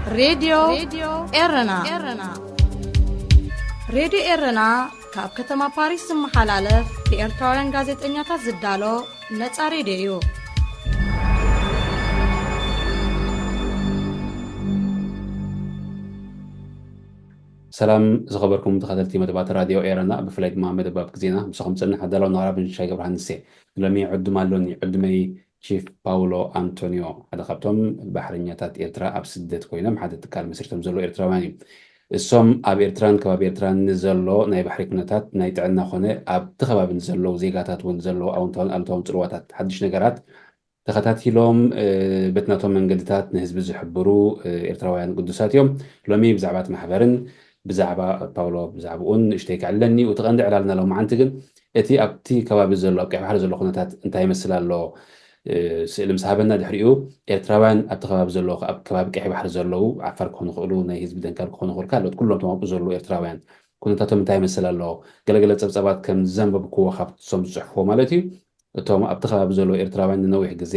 ሬድዮ ኤረና። ሬድዮ ኤረና ካብ ከተማ ፓሪስ ዝመሓላለፍ ብኤርትራውያን ጋዜጠኛታት ዝዳሎ ነጻ ሬድዮ እዩ። ሰላም ዝኸበርኩም ተኸታተልቲ መደባት ራድዮ ኤረና፣ ብፍላይ ድማ መደብ ኣብ ግዜና ምሳኹም ዝጸንሕ ኣዳላውን ኣቕራብን ሽሻይ ገብረሃንስ እየ። ሎሚ ዕዱም ኣሎኒ። ዕዱመይ ቺፍ ፓውሎ ኣንቶኒዮ፣ ሓደ ካብቶም ባሕረኛታት ኤርትራ ኣብ ስደት ኮይኖም ሓደ ትካል መስሪቶም ዘለዉ ኤርትራውያን እዩ። እሶም ኣብ ኤርትራን ከባቢ ኤርትራን ንዘሎ ናይ ባሕሪ ኩነታት፣ ናይ ጥዕና ኮነ ኣብቲ ከባቢ ንዘለዉ ዜጋታት እውን ዘለዉ ኣወንታውን ኣሉታውን ጽልዋታት፣ ሓድሽ ነገራት ተኸታቲሎም በቲ ናቶም መንገድታት ንህዝቢ ዝሕብሩ ኤርትራውያን ቅዱሳት እዮም። ሎሚ ብዛዕባ እቲ ማሕበርን ብዛዕባ ፓውሎ ብዛዕባኡን ንእሽተይ ከዕልለኒ እዩ። እቲ ቀንዲ ዕላልና ሎማዓንቲ ግን እቲ ኣብቲ ከባቢ ዘሎ ኣብ ቀይሕ ባሕሪ ዘሎ ኩነታት እንታይ ይመስል ኣሎ ስእሊ ምስ ሃበና፣ ድሕሪኡ ኤርትራውያን ኣብቲ ከባቢ ዘለዉ ኣብ ከባቢ ቀይሕ ባሕሪ ዘለዉ ዓፋር ክኾኑ ይኽእሉ፣ ናይ ህዝቢ ደንከል ክኾኑ ይኽእሉ፣ ካልኦት ኩሎም እቶም ኣብኡ ዘለዉ ኤርትራውያን ኩነታቶም እንታይ ይመስል ኣሎ፣ ገለገለ ጸብጻባት ከም ዘንበብክዎ ካብቶም ዝጽሕፍዎ ማለት እዩ። እቶም ኣብቲ ከባቢ ዘለዉ ኤርትራውያን ንነዊሕ ግዜ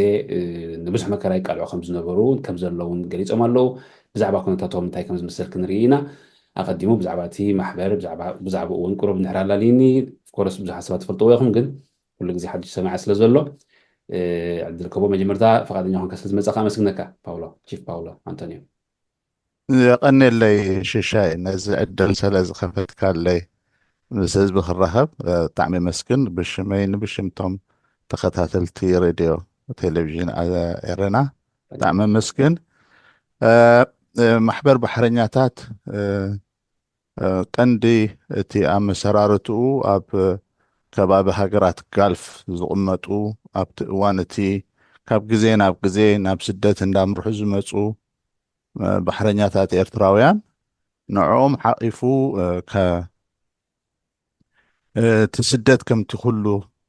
ንብዙሕ መከራ ይቃልዑ ከም ዝነበሩ ከም ዘለውን ገሊጾም ኣለዉ። ብዛዕባ ኩነታቶም እንታይ ከም ዝመስል ክንርኢ ኢና። ኣቐዲሙ ብዛዕባ እቲ ማሕበር ብዛዕባ ብዛዕባኡ እውን ቁሩብ እንድሕር ኣላልይኒ። ኦፍኮርስ ብዙሓት ሰባት ትፈልጥዎ ኢኹም፣ ግን ኩሉ ግዜ ሓድሽ ሰማዒ ስለ ዘሎ ዕድል ክህቦ። መጀመርታ ፈቓደኛ ኮንካ ስለ ዝመጻኻ ኣመስግነካ ፓውሎ፣ ቺፍ ፓውሎ ኣንቶኒዮ። የቐኔለይ ሽሻይ፣ ነዚ ዕድል ስለ ዝኸፈትካለይ ምስ ህዝቢ ክራኸብ ብጣዕሚ የመስግን። ብሽመይ ንብሽምቶም ተኸታተልቲ ሬድዮ ቴሌቪዥን ኤረና ብጣዕሚ የመስግን። ማሕበር ባሕረኛታት ቀንዲ እቲ ኣመሰራርትኡ ኣብ ከባቢ ሃገራት ጋልፍ ዝቕመጡ፣ ኣብቲ እዋን እቲ ካብ ግዜ ናብ ግዜ ናብ ስደት እንዳምርሑ ዝመፁ ባሕረኛታት ኤርትራውያን፣ ንዕኦም ሓቒፉ እቲ ስደት ከምቲ ኩሉ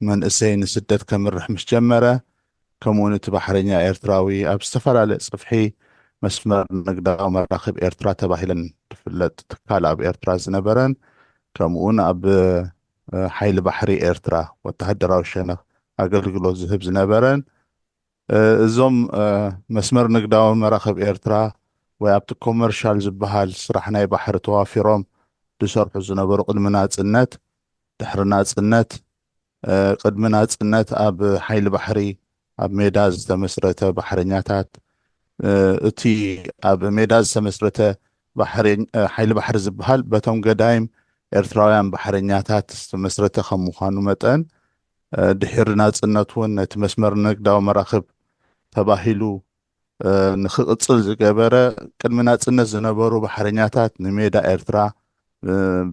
መንእሰይ ንስደት ከምርሕ ምስ ጀመረ፣ ከምኡውን እቲ ባሕረኛ ኤርትራዊ ኣብ ዝተፈላለየ ጽፍሒ መስመር ንግዳዊ መራኽብ ኤርትራ ተባሂለን ዝፍለጥ ትካል ኣብ ኤርትራ ዝነበረን፣ ከምኡውን ኣብ ሓይሊ ባሕሪ ኤርትራ ወተሃደራዊ ሸነኽ ኣገልግሎት ዝህብ ዝነበረን፣ እዞም መስመር ንግዳዊ መራኽብ ኤርትራ ወይ ኣብቲ ኮመርሻል ዝበሃል ስራሕ ናይ ባሕሪ ተዋፊሮም ዝሰርሑ ዝነበሩ ቅድሚ ናጽነት፣ ድሕሪ ናጽነት፣ ቅድሚ ናጽነት ኣብ ሓይሊ ባሕሪ ኣብ ሜዳ ዝተመስረተ ባሕረኛታት፣ እቲ ኣብ ሜዳ ዝተመስረተ ሓይሊ ባሕሪ ዝበሃል በቶም ገዳይም ኤርትራውያን ባሕረኛታት ዝተመስረተ ከም ምዃኑ መጠን፣ ድሕሪ ናጽነት እውን ነቲ መስመር ንግዳዊ መራኽብ ተባሂሉ ንኽቕጽል ዝገበረ፣ ቅድሚ ናጽነት ዝነበሩ ባሕረኛታት ንሜዳ ኤርትራ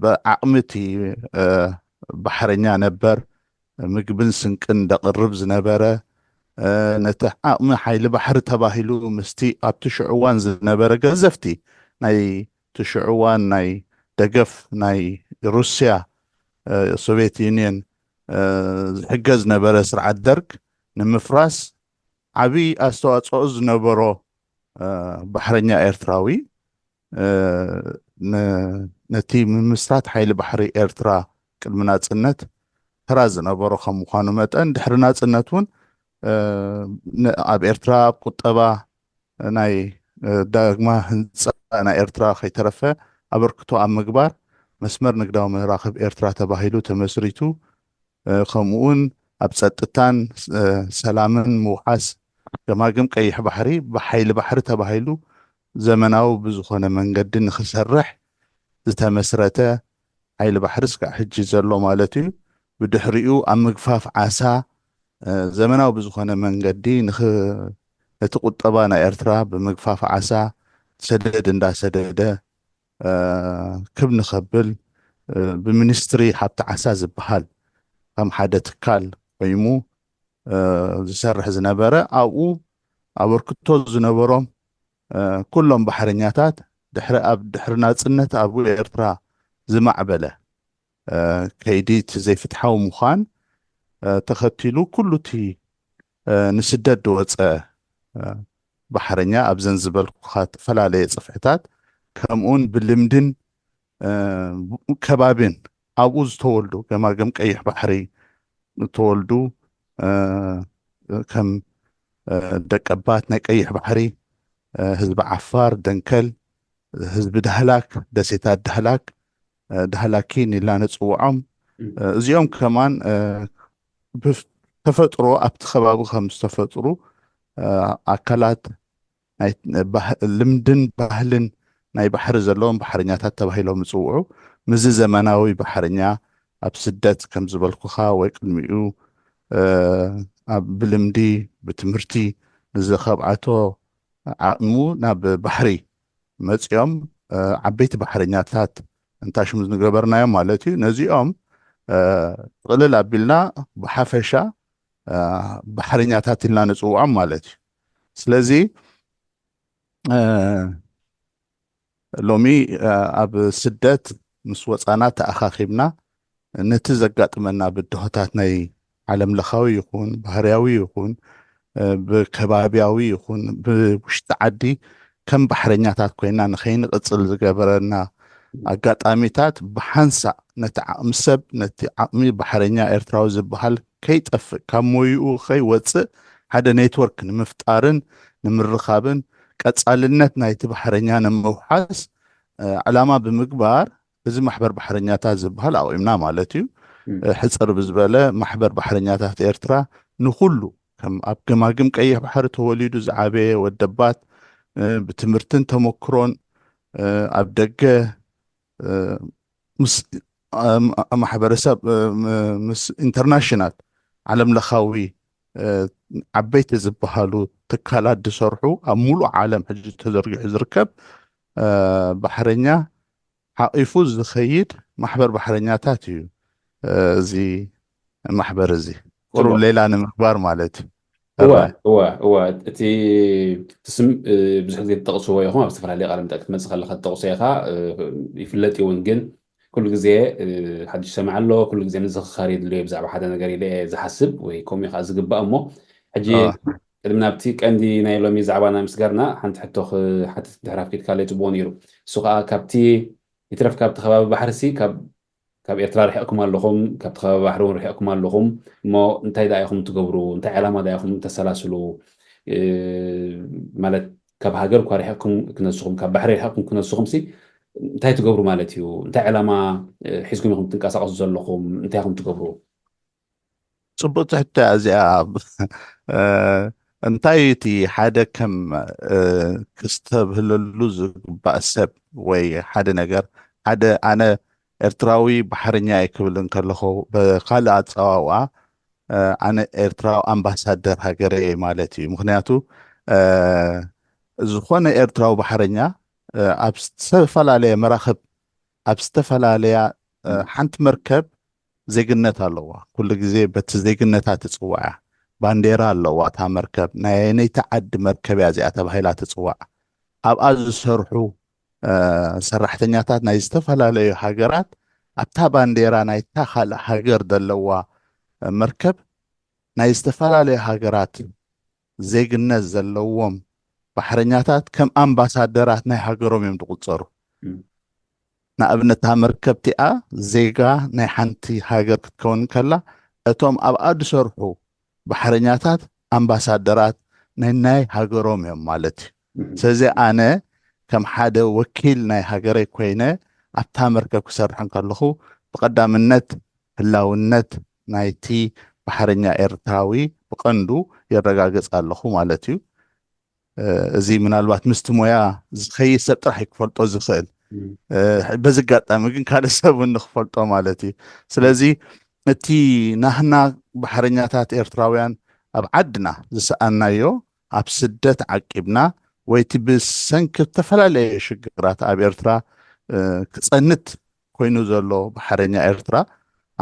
ብዓቕሚ እቲ ባሕረኛ ነበር ምግብን ስንቅን ደቕርብ ዝነበረ፣ ነቲ ዓቕሚ ሓይሊ ባሕሪ ተባሂሉ ምስቲ ኣብቲ ሽዑ እዋን ዝነበረ ገዘፍቲ ናይ እቲ ሽዑ እዋን ናይ ደገፍ ናይ ሩስያ፣ ሶቪየት ዩኒየን ዝሕገዝ ነበረ ስርዓት ደርግ ንምፍራስ ዓብዪ ኣስተዋፅኦ ዝነበሮ ባሕረኛ ኤርትራዊ፣ ነቲ ምምስራት ሓይሊ ባሕሪ ኤርትራ ቅድሚ ናፅነት ተራ ዝነበሮ ከም ምዃኑ መጠን፣ ድሕሪ ናፅነት እውን ኣብ ኤርትራ ኣብ ቁጠባ ናይ ዳግማ ህንፃ ናይ ኤርትራ ከይተረፈ ኣበርክቶ ኣብ ምግባር መስመር ንግዳዊ መራኽብ ኤርትራ ተባሂሉ ተመስሪቱ፣ ከምኡውን ኣብ ጸጥታን ሰላምን ምውሓስ ገማግም ቀይሕ ባሕሪ ብሓይሊ ባሕሪ ተባሂሉ ዘመናዊ ብዝኾነ መንገዲ ንኽሰርሕ ዝተመስረተ ሓይሊ ባሕሪ እስካዕ ሕጂ ዘሎ ማለት እዩ። ብድሕሪኡ ኣብ ምግፋፍ ዓሳ ዘመናዊ ብዝኾነ መንገዲ ነቲ ቁጠባ ናይ ኤርትራ ብምግፋፍ ዓሳ ሰደድ እንዳሰደደ ክብ ንኸብል ብሚኒስትሪ ሃብቲ ዓሳ ዝበሃል ከም ሓደ ትካል ኮይኑ ዝሰርሕ ዝነበረ፣ ኣብኡ ኣበርክቶ ዝነበሮም ኩሎም ባሕረኛታት ድሕሪ ኣብ ድሕሪ ናጽነት ኣብ ኤርትራ ዝማዕበለ ከይዲ እቲ ዘይፍትሓዊ ምዃን ተኸቲሉ ኩሉ እቲ ንስደት ዝወፀ ባሕረኛ ኣብዘን ዝበልኩኻ ዝተፈላለየ ጽፍሕታት ከምኡውን ብልምድን ከባቢን ኣብኡ ዝተወልዱ ገማግም ቀይሕ ባሕሪ ዝተወልዱ ከም ደቀባት ናይ ቀይሕ ባሕሪ ህዝቢ ዓፋር፣ ደንከል፣ ህዝቢ ዳህላክ፣ ደሴታት ዳህላክ፣ ዳህላኪን ኢልና ንፅውዖም። እዚኦም ከማን ብተፈጥሮ ኣብቲ ከባቢ ከም ዝተፈጥሩ ኣካላት ልምድን ባህልን ናይ ባሕሪ ዘለዎም ባሕረኛታት ተባሂሎም ይፅውዑ። ምስዚ ዘመናዊ ባሕረኛ ኣብ ስደት ከም ዝበልኩኻ ወይ ቅድሚኡ ኣብ ብልምዲ ብትምህርቲ ንዝኸብዓቶ ዓቕሙ ናብ ባሕሪ መፂኦም ዓበይቲ ባሕረኛታት እንታሽሙ ዝገበርናዮም ማለት እዩ። ነዚኦም ጥቕልል ኣቢልና ብሓፈሻ ባሕረኛታት ኢልና ንፅውዖም ማለት እዩ። ስለዚ ሎሚ ኣብ ስደት ምስ ወፃና ተኣኻኺብና ነቲ ዘጋጥመና ብድሆታት ናይ ዓለም ለኻዊ ይኹን ባህርያዊ ይኹን ብከባብያዊ ይኹን ብውሽጢ ዓዲ ከም ባሕረኛታት ኮይና ንኸይንቕፅል ዝገበረና ኣጋጣሚታት ብሓንሳእ ነቲ ዓቕሚ ሰብ ነቲ ዓቕሚ ባሕረኛ ኤርትራዊ ዝበሃል ከይጠፍእ ካብ ሞይኡ ከይወፅእ ሓደ ኔትወርክ ንምፍጣርን ንምርኻብን ቀፃልነት ናይቲ ባሕረኛ ንምውሓስ ዕላማ ብምግባር እዚ ማሕበር ባሕረኛታት ዝበሃል ኣቑምና ማለት እዩ። ሕፅር ብዝበለ ማሕበር ባሕረኛታት ኤርትራ ንኹሉ ከም ኣብ ገማግም ቀይሕ ባሕሪ ተወሊዱ ዝዓበየ ወደባት ብትምህርትን ተመክሮን ኣብ ደገ ምስ ማሕበረሰብ ምስ ኢንተርናሽናል ዓለም ለኻዊ ዓበይቲ ዝበሃሉ ትካላት ዝሰርሑ ኣብ ሙሉእ ዓለም ሕጂ ተዘርጊሑ ዝርከብ ባሕረኛ ሓቒፉ ዝኸይድ ማሕበር ባሕረኛታት እዩ። እዚ ማሕበር እዚ ቁሩብ ሌላ ንምግባር ማለት እዩ። እወ እወ እወ እቲ ስም ብዙሕ ግዜ ትጠቕስዎ ኢኹም ኣብ ዝተፈላለዩ ቃለ መጠይቅ ክትመፅእ ከለካ ትጠቕሶ ኢኻ። ይፍለጥ እውን ግን ኩሉ ግዜ ሓድሽ ሰምዕ ኣሎ። ኩሉ ግዜ ምዝኽኻር የድልዮ ብዛዕባ ሓደ ነገር ኢለ እየ ዝሓስብ ወይ ከምኡ ከዓ ዝግባእ እሞ ሕጂ ቅድሚ ናብቲ ቀንዲ ናይ ሎሚ ዛዕባና ምስጋርና ሓንቲ ሕቶ ክሓትት ድሕር ኣፍቂድካለይ ፅቡቅ ነይሩ። እሱ ከዓ ካብቲ ይትረፍ ካብቲ ከባቢ ባሕርሲ ካብ ኤርትራ ርሒቕኩም ኣለኹም፣ ካብቲ ከባቢ ባሕሪ እውን ርሒቕኩም ኣለኹም። እሞ እንታይ ደኣ ኢኹም ትገብሩ? እንታይ ዕላማ ደኣ ኢኹም ተሰላስሉ? ማለት ካብ ሃገር እኳ ርሒቕኩም ክነስኹም፣ ካብ ባሕሪ ርሒቕኩም ክነስኹም ሲ እንታይ ትገብሩ ማለት እዩ? እንታይ ዕላማ ሒዝኩም ኢኹም ትንቀሳቐሱ ዘለኹም? እንታይ ኢኹም ትገብሩ? ፅቡቅ ትሕቶ እያ እዚኣ። እንታይ እቲ ሓደ ከም ክስተብህለሉ ዝግባእ ሰብ ወይ ሓደ ነገር ሓደ ኣነ ኤርትራዊ ባሕርኛ እየ ክብል እንከለኹ ብካልእ ኣፀዋውኣ ኣነ ኤርትራዊ ኣምባሳደር ሃገረ እየ ማለት እዩ። ምክንያቱ ዝኾነ ኤርትራዊ ባሕረኛ ኣብ ዝተፈላለየ መራኽብ ኣብ ዝተፈላለያ ሓንቲ መርከብ ዜግነት ኣለዋ። ኩሉ ግዜ በቲ ዜግነታ ትፅዋዕ እያ። ባንዴራ ኣለዋ እታ መርከብ። ናይ ኣየነይቲ ዓዲ መርከብ እያ እዚኣ ተባሂላ ትፅዋዕ። ኣብኣ ዝሰርሑ ሰራሕተኛታት ናይ ዝተፈላለዩ ሃገራት ኣብታ ባንዴራ ናይታ ካልእ ሃገር ዘለዋ መርከብ ናይ ዝተፈላለዩ ሃገራት ዜግነት ዘለዎም ባሕረኛታት ከም ኣምባሳደራት ናይ ሃገሮም እዮም ዝቑፀሩ። ንኣብነት እታ መርከብ እቲኣ ዜጋ ናይ ሓንቲ ሃገር ክትከውን ከላ እቶም ኣብኣ ዝሰርሑ ባሕረኛታት ኣምባሳደራት ናይ ናይ ሃገሮም እዮም ማለት እዩ። ስለዚ ኣነ ከም ሓደ ወኪል ናይ ሃገረይ ኮይነ ኣብታ መርከብ ክሰርሕ እንከለኹ ብቐዳምነት ህላውነት ናይቲ ባሕረኛ ኤርትራዊ ብቐንዱ የረጋግፅ ኣለኹ ማለት እዩ። እዚ ምናልባት ምስቲ ሞያ ዝኸይድ ሰብ ጥራሕ እዩ ክፈልጦ ዝኽእል። በዚ ኣጋጣሚ ግን ካልእ ሰብ እውን ንክፈልጦ ማለት እዩ። ስለዚ እቲ ናህና ባሕረኛታት ኤርትራውያን ኣብ ዓድና ዝሰኣናዮ ኣብ ስደት ዓቂብና ወይ እቲ ብሰንኪ ዝተፈላለየ ሽግራት ኣብ ኤርትራ ክፀንት ኮይኑ ዘሎ ባሕረኛ ኤርትራ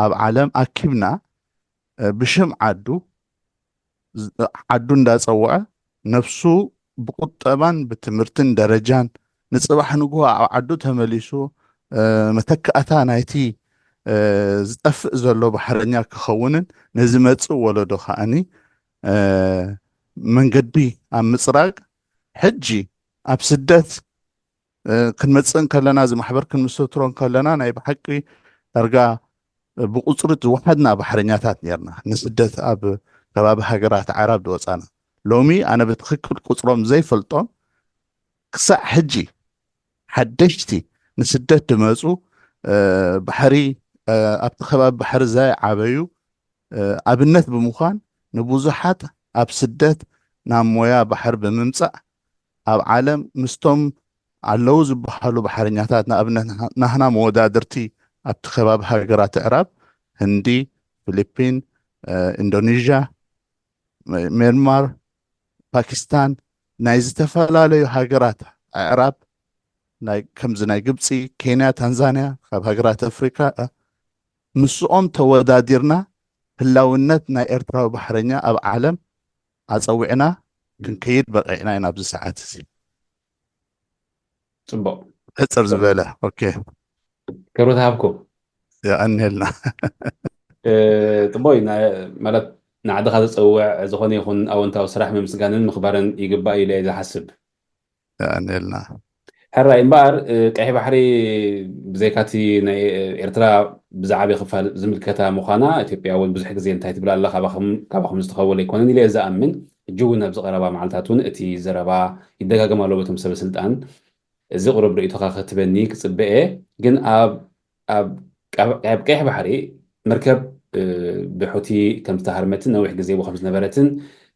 ኣብ ዓለም ኣኪብና ብሽም ዓዱ ዓዱ እንዳፀውዐ ነብሱ ብቁጠባን ብትምህርትን ደረጃን ንፅባሕ ንግሆ ኣብ ዓዱ ተመሊሱ መተካእታ ናይቲ ዝጠፍእ ዘሎ ባሕረኛ ክኸውንን ነዝመፅእ ወለዶ ከዓኒ መንገዲ ኣብ ምፅራግ ሕጂ ኣብ ስደት ክንመፅእ እንከለና እዚ ማሕበር ክንምስርትሮ እንከለና ናይ ብሓቂ ዳርጋ ብቁፅሪ ዝወሓድና ባሕረኛታት ነርና ንስደት ኣብ ከባቢ ሃገራት ዓረብ ዝወፃና። ሎሚ ኣነ ብትኽክል ቁፅሮም ዘይፈልጦም ክሳዕ ሕጂ ሓደሽቲ ንስደት ድመፁ፣ እ፣ ባሕሪ፣ እ፣ ኣብቲ ከባቢ ባሕሪ ዘይዓበዩ፣ እ፣ ኣብነት ብምዃን ንብዙሓት ኣብ ስደት ናብ ሞያ ባሕሪ ብምምፃእ ኣብ ዓለም ምስቶም ኣለዉ ዝበሃሉ ባሕረኛታት፣ ንኣብነት ናህና መወዳድርቲ ኣብቲ ከባቢ ሃገራት ኣዕራብ፣ ህንዲ፣ ፊሊፒን፣ እ፣ ኢንዶኔዥያ፣ ሜ-፣ ሜንማር፣ ፓኪስታን፣ ናይ ዝተፈላለዩ ሃገራት ኣዕራብ፣ ናይ፣ ከምዚ ናይ ግብፂ፣ ኬንያ፣ ታንዛንያ፣ ካብ ሃገራት ኣፍሪካ፣ እ፣ ምስኦም ተወዳዲርና ህላውነት ናይ ኤርትራዊ ባሕረኛ ኣብ ዓለም ኣፀዊዕና ክንከይድ በቂዕና ኢና ኣብዚ ሰዓት እዚ። ፅቡቅ። ሕፅር ዝበለ። ኦኬ። ክብረት ሃብኩም። የቐንየልና። እ፣ ፅቡቅ እዩ። ና-፣ ማለት ንዓድኻ ዘፀውዕ ዝኾነ ይኹን ኣወንታዊ ስራሕ ምምስጋንን ምኽባርን ይግባእ ኢለ እየ ዝሓስብ። የቐንየልና። ሕራይ እምበኣር፣ እ፣ ቀይሕ ባሕሪ ብዘይካቲ ናይ ኤርትራ ብዝዓበ ክፋል ዝምልከታ ምዃና፣ ኢትዮጵያ እውን ብዙሕ ግዜ እንታይ ትብል ኣላ፣ ካባኹም፣ ካባኹም ዝተኸወለ ኣይኮነን ኢለ እየ ዝኣምን። ሕጂ እውን ኣብዚ ቀረባ መዓልታት እውን እቲ ዘረባ ይደጋገም ኣሎ በቶም ሰበ ስልጣን። እዚ ቁሩብ ርእይቶኻ ክትበኒ ክጽበ እየ። ግን ኣብ፣ ኣብ፣ ኣብ፣ ኣብ ቀይሕ ባሕሪ መርከብ፣ እ፣ ብሑቲ ከም ዝተሃርመትን ነዊሕ ግዜ እውን ከም ዝነበረትን፣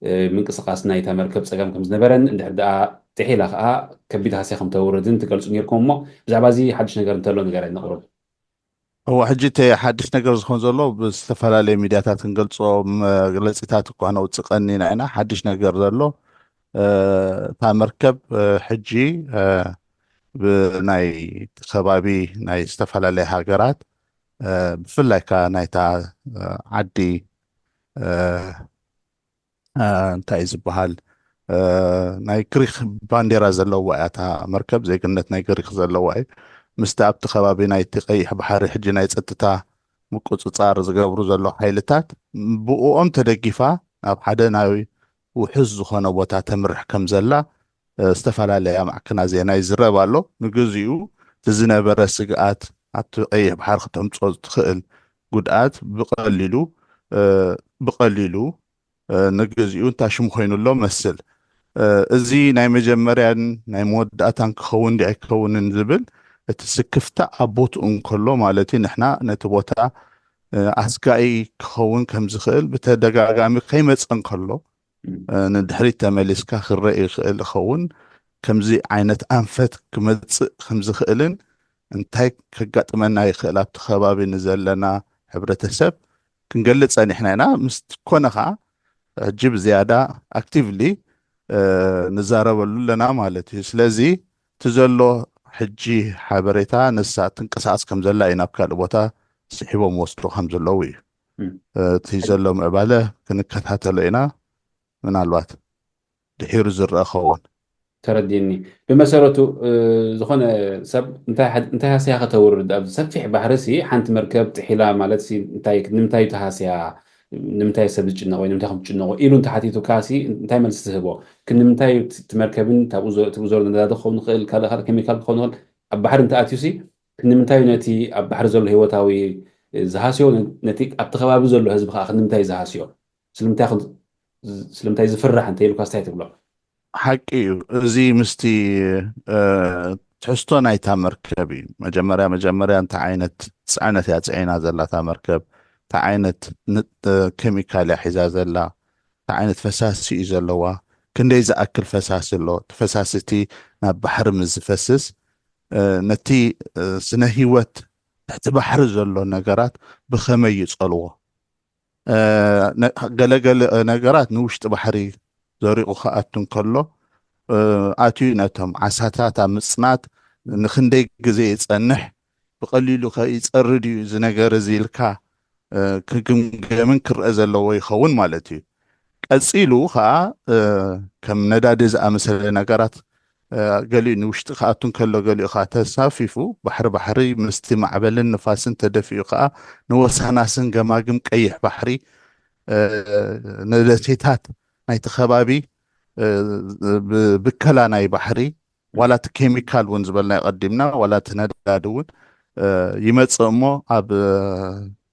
እ፣ ምንቅስቃስ ናይታ መርከብ ጸገም ከም ዝነበረን፣ እንድሕር ደኣ ጥሒላ ከኣ ከቢድ ሃስያ ከም ተውርድን ትገልጹ ነይርኩም እሞ፣ ብዛዕባ እዚ ሓድሽ ነገር እንተሎ ንገረኒ ቁሩብ። እወ፣ ሕጂ እቲ ሓድሽ ነገር ዝኾን ዘሎ ብዝተፈላለየ ሚድያታት ክንገልጾ መግለጺታት እኳ ነውጽእ ቀኒና ኢና። ሓድሽ ነገር ዘሎ፣ እ፣ እታ መርከብ፣ እ፣ ሕጂ፣ እ፣ ብናይ እቲ ከባቢ ናይ ዝተፈላለያ ሃገራት፣ እ፣ ብፍላይ ከኣ ናይታ፣ እ፣ ዓዲ፣ እ፣ እ፣ እንታይ እዩ ዝበሃል፣ እ፣ ናይ ግሪክ ባንዴራ ዘለዋ እያ እታ መርከብ፣ ዜግነት ናይ ግሪክ ዘለዋ እዩ። ምስቲ ኣብቲ ከባቢ ናይቲ ቀይሕ ባሕሪ ሕጂ ናይ ጸጥታ ምቁጽጻር ዝገብሩ ዘለዉ ሓይልታት፣ ብእኦም ተደጊፋ ናብ ሓደ ናይ ውሑስ ዝኾነ ቦታ ተምርሕ ከም ዘላ፣ እ፣ ዝተፈላለያ ማዕከናት ዜና ይዝረብ ኣሎ። ንግዚኡ እቲ ዝነበረ ስግኣት ኣብቲ ቀይሕ ባሕሪ ክተምጽኦ ዝትኽእል ጉድኣት ብቐሊሉ፣ እ፣ ብቐሊሉ፣ እ፣ ንግዚኡ እንታ ሽም ኮይኑ ኣሎ መስል። እ፣ እዚ ናይ መጀመርያን ናይ መወዳእታን ክኸውን ድዩ ኣይከውንን ዝብል እቲ ስክፍታ ኣብ ቦትኡ እንከሎ ማለት እዩ። ንሕና ነቲ ቦታ፣ እ፣ ኣስጋኢ ክኸውን ከም ዝኽእል ብተደጋጋሚ ከይመጸ እንከሎ፣ እ፣ ንድሕሪት ተመሊስካ ክረእ ይኽእል ይኸውን። ከምዚ ዓይነት ኣንፈት ክመጽእ ከም ዝኽእልን እንታይ ከጋጥመና ይኽእል ኣብቲ ከባቢ ንዘለና ሕብረተሰብ ክንገልጽ ጸኒሕና ኢና። ምስ ኮነ ኸዓ ሕጂ ብዝያዳ ኣክቲቭሊ፣ እ፣ ንዛረበሉ ኣለና ማለት እዩ። ስለዚ እቲ ዘሎ ሕጂ ሓበሬታ ንሳ ትንቀሳቐስ ከም ዘላ እዩ፣ ናብ ካልእ ቦታ ስሒቦም ወስዶ ከም ዘለዉ እዩ። ም። እ፣ እቲ ዘሎ ምዕባለ ክንከታተሎ ኢና። ምናልባት ድሒሩ ዝረአ ኸውን። ተረዲእኒ። ብመሰረቱ፣ እ፣ ዝኾነ ሰብ እንታይ ሓ-፣ እንታይ ሃስያ ከተውርድ፣ ኣብ ሰፊሕ ባሕሪ ሲ ሓንቲ መርከብ ጥሒላ ማለት ሲ እንታይ፣ ንምንታይ እዩ እቲ ሃስያ፣ ንምንታይ ሰብ ዝጭነቕ ወይ ንምንታይ ከም ትጭነቑ ኢሉ እንተሓቲቱካ ሲ እንታይ መልሲ ትህቦ? ክንምንታይ እዩ እቲ፣ እቲ መርከብን ታብኡ ዘ-፣ እቲ ጉዞ ነዳዲ ክኸውን ይኽእል፣ ካልእ፣ ካልእ ኬሚካል ክኸውን ይኽእል። ኣብ ባሕሪ እንተኣትዩ ሲ ክንምንታይ እዩ ነቲ ኣብ ባሕሪ ዘሎ ህይወታዊ ዝሃስዮ፣ ነ-፣ ነቲ ኣብቲ ከባቢ ዘሎ ህዝቢ ከዓ ክንምንታይ እዩ ዝሃስዮ? ስለምንታይ ኹን-፣ ስለምንታይ ዝፍራሕ እንተ ኢሉካ ስታይ ትብሎ? ሓቂ እዩ። እዚ ምስቲ፣ እ፣ ትሕዝቶ ናይታ መርከብ እዩ። መጀመርያ፣ መጀመርያ እንታይ ዓይነት ጽዕነት እያ ጽዒና ዘላ እታ መርከብ? እንታይ ዓይነት ን-፣ እ፣ ኬሚካል እያ ሒዛ ዘላ? እንታይ ዓይነት ፈሳሲ እዩ ዘለዋ? ክንደይ ዝኣክል ፈሳሲ ኣሎ? እቲ ፈሳሲ እቲ ናብ ባሕሪ ምስ ዝፈስስ፣ እ፣ ነቲ፣ እ፣ ስነ ህይወት ትሕቲ ባሕሪ ዘሎ ነገራት ብኸመይ ይጸልዎ? እ፣ ነ-፣ ገለገለ ነገራት ንውሽጢ ባሕሪ ዘሪቑ ክኣቱ እንከሎ፣ እ፣ ኣትዩ ነቶም ዓሳታት ኣብ ምጽናት ንኽንደይ ግዜ ይጸንሕ፣ ብቐሊሉ ከ ይጸሪ ድዩ እዚ ነገር እዚ ኢልካ፣ እ፣ ክግምገምን ክረአ ዘለዎ ይኸውን ማለት እዩ። ቀጺሉ ኸኣ፣ እ፣ ከም ነዳዲ ዝኣመሰለ ነገራት፣ እ፣ ገሊኡ ንውሽጢ ክኣቱ እንከሎ፣ ገሊኡ ኸኣ ተሳፊፉ ባሕሪ ባሕሪ ምስቲ ማዕበልን ንፋስን ተደፊኡ ኸኣ ንወሳናስን ገማግም ቀይሕ ባሕሪ፣ እ፣ ንደሴታት ናይቲ ከባቢ፣ እ፣ ብ-፣ ብከላ ናይ ባሕሪ፣ ዋላ እቲ ኬሚካል እውን ዝበልናዮ ቀዲምና፣ ዋላ እቲ ነዳዲ እውን፣ እ፣ ይመጽእ እሞ ኣብ፣ እ፣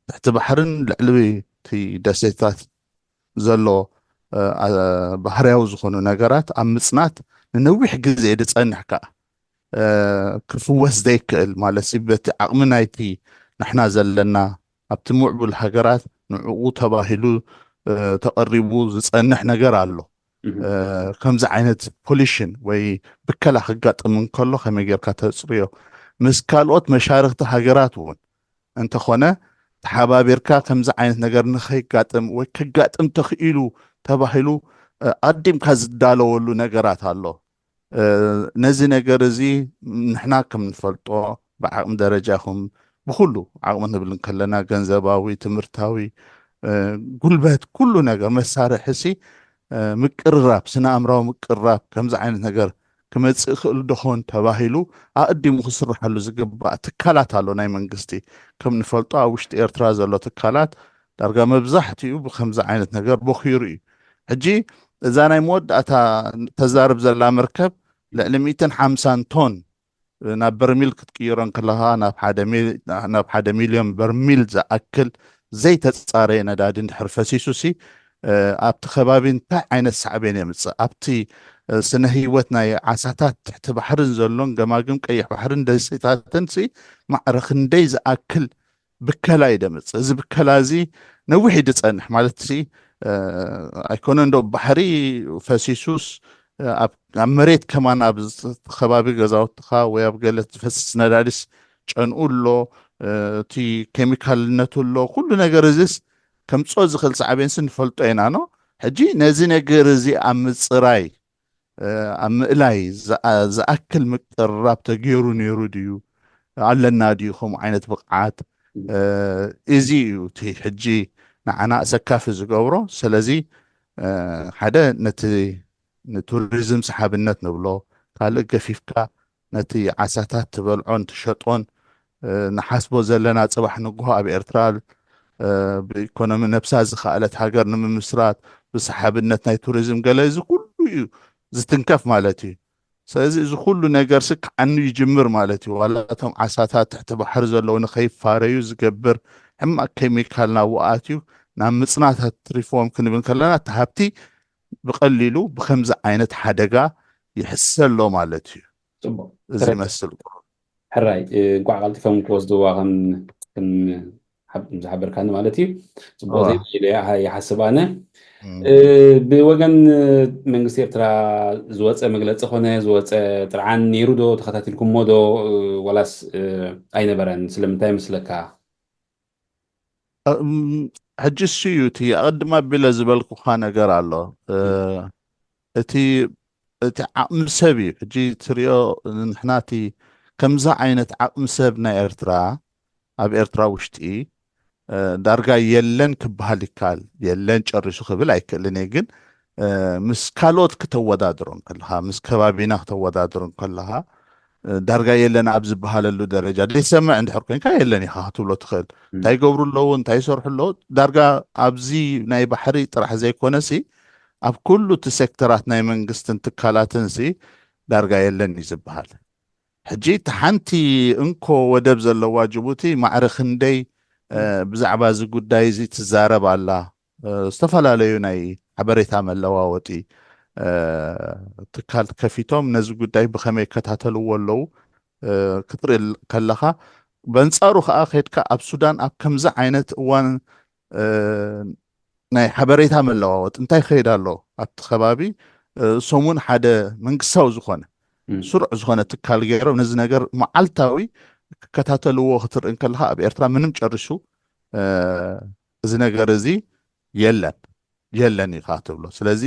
ትሕቲ ባሕርን ልዕሊ እቲ ደሴታት ዘሎ፣ እ፣ ኣ-፣ ባህርያዊ ዝኾኑ ነገራት ኣብ ምጽናት ንነዊሕ ግዜ ዝጸንሕ ከኣ ክፍወስ ዘይክእል ማለት በቲ ዓቕሚ ናይቲ ንሕና ዘለና ኣብቲ ምዕቡል ሃገራት ንዕኡ ተባሂሉ ተቐሪቡ ዝጸንሕ ነገር ኣሎ። ከምዚ ዓይነት ፖሊሽን ወይ ብከላ ክጋጥም እንከሎ ከመይ ጌርካ ተጽርዮ? ምስ ካልኦት መሻርክቲ ሃገራት እውን እንተኾነ ተሓባቢርካ ከምዚ ዓይነት ነገር ንኸይጋጥም ወይ ክጋጥም ተኽኢሉ ተባሂሉ ኣዲምካ ዝዳለወሉ ነገራት ኣሎ። ነዚ ነገር እዚ ንሕና ከም ንፈልጦ ብዓቕሚ ደረጃኹም ብኩሉ ዓቕሚ ንብል እንከለና ገንዘባዊ፣ ትምህርታዊ፣ ጉልበት፣ ኩሉ ነገር መሳርሒ ሲ ምቅርራብ፣ ስነ ኣእምራዊ ምቅርራብ ከምዚ ዓይነት ነገር ክመጽእ ይኽእል ዶኾን ተባሂሉ ኣቐዲሙ ክስርሐሉ ዝግባእ ትካላት ኣሎ ናይ መንግስቲ። ከም ንፈልጦ ኣብ ውሽጢ ኤርትራ ዘሎ ትካላት ዳርጋ መብዛሕትኡ ብከምዚ ዓይነት ነገር ቦኺሩ እዩ። ሕጂ እዛ ናይ መወዳእታ ተዛርብ ዘላ መርከብ ልዕሊ ሚእትን ሓምሳን ቶን ናብ በርሚል ክትቅይሮ እንከለኻ ናብ ሓደ ሚል- ናብ ሓደ ሚልዮን በርሚል ዝኣክል ዘይተጻረየ ነዳዲ እንድሕር ፈሲሱ ሲ ኣብቲ ከባቢ እንታይ ዓይነት ሳዕቤን የምፅእ? ኣብቲ ስነ ህይወት ናይ ዓሳታት ትሕቲ ባሕርን ዘሎን ገማግም ቀይሕ ባሕርን ደሴታትን ሲ ማዕረ ክንደይ ዝኣክል ብከላ እዩ ደምፅእ? እዚ ብከላ እዚ ነዊሕ እዩ ዝፀንሕ ማለት ሲ ኣይኮነ እንዶ ባሕሪ ፈሲሱስ ኣብ ኣብ መሬት ከማን ኣብ ከባቢ ገዛውትኻ ወይ ኣብ ገለ ዝፈስስ ነዳዲስ ጨንኡ ኣሎ፣ እቲ ኬሚካልነቱ ኣሎ፣ ኩሉ ነገር እዚስ ከምፅኦ ዝኽእል ሳዕቤንስ ንፈልጦ ኢና ኖ። ሕጂ ነዚ ነገር እዚ ኣብ ምፅራይ ኣብ ምእላይ ዝኣክል ምቅርራብ ተገይሩ ነይሩ ድዩ? ኣለና ድዩ ከምኡ ዓይነት ብቕዓት? እዚ እዩ እቲ ሕጂ ንዓና ኣሰካፊ ዝገብሮ። ስለዚ ሓደ ነቲ ንቱሪዝም ሰሓብነት ንብሎ፣ ካልእ ገፊፍካ ነቲ ዓሳታት ትበልዖን ትሸጦን ንሓስቦ ዘለና ፅባሕ ንግሆ ኣብ ኤርትራ ብኢኮኖሚ ነብሳ ዝኸኣለት ሃገር ንምምስራት ብሰሓብነት ናይ ቱሪዝም ገለ እዚ ኩሉ እዩ ዝትንከፍ ማለት እዩ። ስለዚ እዚ ኩሉ ነገር ሲ ክዓኑ ይጅምር ማለት እዩ። ዋላ እቶም ዓሳታት ትሕቲ ባሕሪ ዘለዉ ንኸይፋረዩ ዝገብር ሕማቕ ኬሚካል ናብኡ ኣትዩ ናብ ምፅናት ኣትሪፍዎም ክንብል ከለና እቲ ሃብቲ ብቐሊሉ ብከምዚ ዓይነት ሓደጋ ይሕሰ ኣሎ ማለት እዩ። ፅቡቅ እዚ ይመስል። ሕራይ እንኳዕ ቀልጢፎም ክወስድዋ ከም ከም ዝሓበርካኒ ማለት እዩ። ፅቡቅ ዜና ኢለ ይሓስብ ኣነ። ብወገን መንግስቲ ኤርትራ ዝወፀ መግለፂ ኮነ ዝወፀ ጥርዓን ነይሩ ዶ? ተኸታቲልኩሞ ዶ? ዋላስ ኣይነበረን? ስለምንታይ ይመስለካ? ሕጂ እሱ እዩ እቲ ኣቐድም ኣቢለ ዝበልኩኻ ነገር ኣሎ። እቲ እቲ ዓቕሚ ሰብ እዩ። ሕጂ ትሪኦ ንሕና እቲ ከምዚ ዓይነት ዓቕሚ ሰብ ናይ ኤርትራ ኣብ ኤርትራ ውሽጢ ዳርጋ የለን ክበሃል ይከኣል። የለን ጨሪሱ ክብል ኣይክእልን እየ። ግን ምስ ካልኦት ክተወዳድሮ እንከለኻ፣ ምስ ከባቢና ክተወዳድሮ እንከለኻ ዳርጋ የለን ኣብ ዝበሃለሉ ደረጃ ዘይሰምዕ እንድሕር ኮንካ የለን ኢኻ ክትብሎ ትኽእል። እንታይ ይገብሩ ኣለዉ፣ እንታይ ይሰርሑ ኣለዉ፣ ዳርጋ ኣብዚ ናይ ባሕሪ ጥራሕ ዘይኮነሲ ኣብ ኩሉ እቲ ሴክተራት ናይ መንግስትን ትካላትን ሲ ዳርጋ የለን እዩ ዝበሃል። ሕጂ እቲ ሓንቲ እንኮ ወደብ ዘለዋ ጅቡቲ ማዕረ ክንደይ ብዛዕባ እዚ ጉዳይ እዚ ትዛረብ ኣላ? ዝተፈላለዩ ናይ ሓበሬታ መለዋወጢ ትካል ከፊቶም ነዚ ጉዳይ ብኸመይ ይከታተልዎ ኣለዉ ክትርኢ ከለኻ፣ በንፃሩ ከዓ ከድካ ኣብ ሱዳን ኣብ ከምዚ ዓይነት እዋን ናይ ሓበሬታ መለዋወጥ እንታይ ይኸይድ ኣሎ ኣብቲ ከባቢ ሰሙን ሓደ መንግስታዊ ዝኾነ ስሩዕ ዝኾነ ትካል ገይሮም ነዚ ነገር መዓልታዊ ክከታተልዎ ክትርኢ እንከለኻ ኣብ ኤርትራ ምንም ጨሪሱ እዚ ነገር እዚ የለን የለን ኢኻ ትብሎ። ስለዚ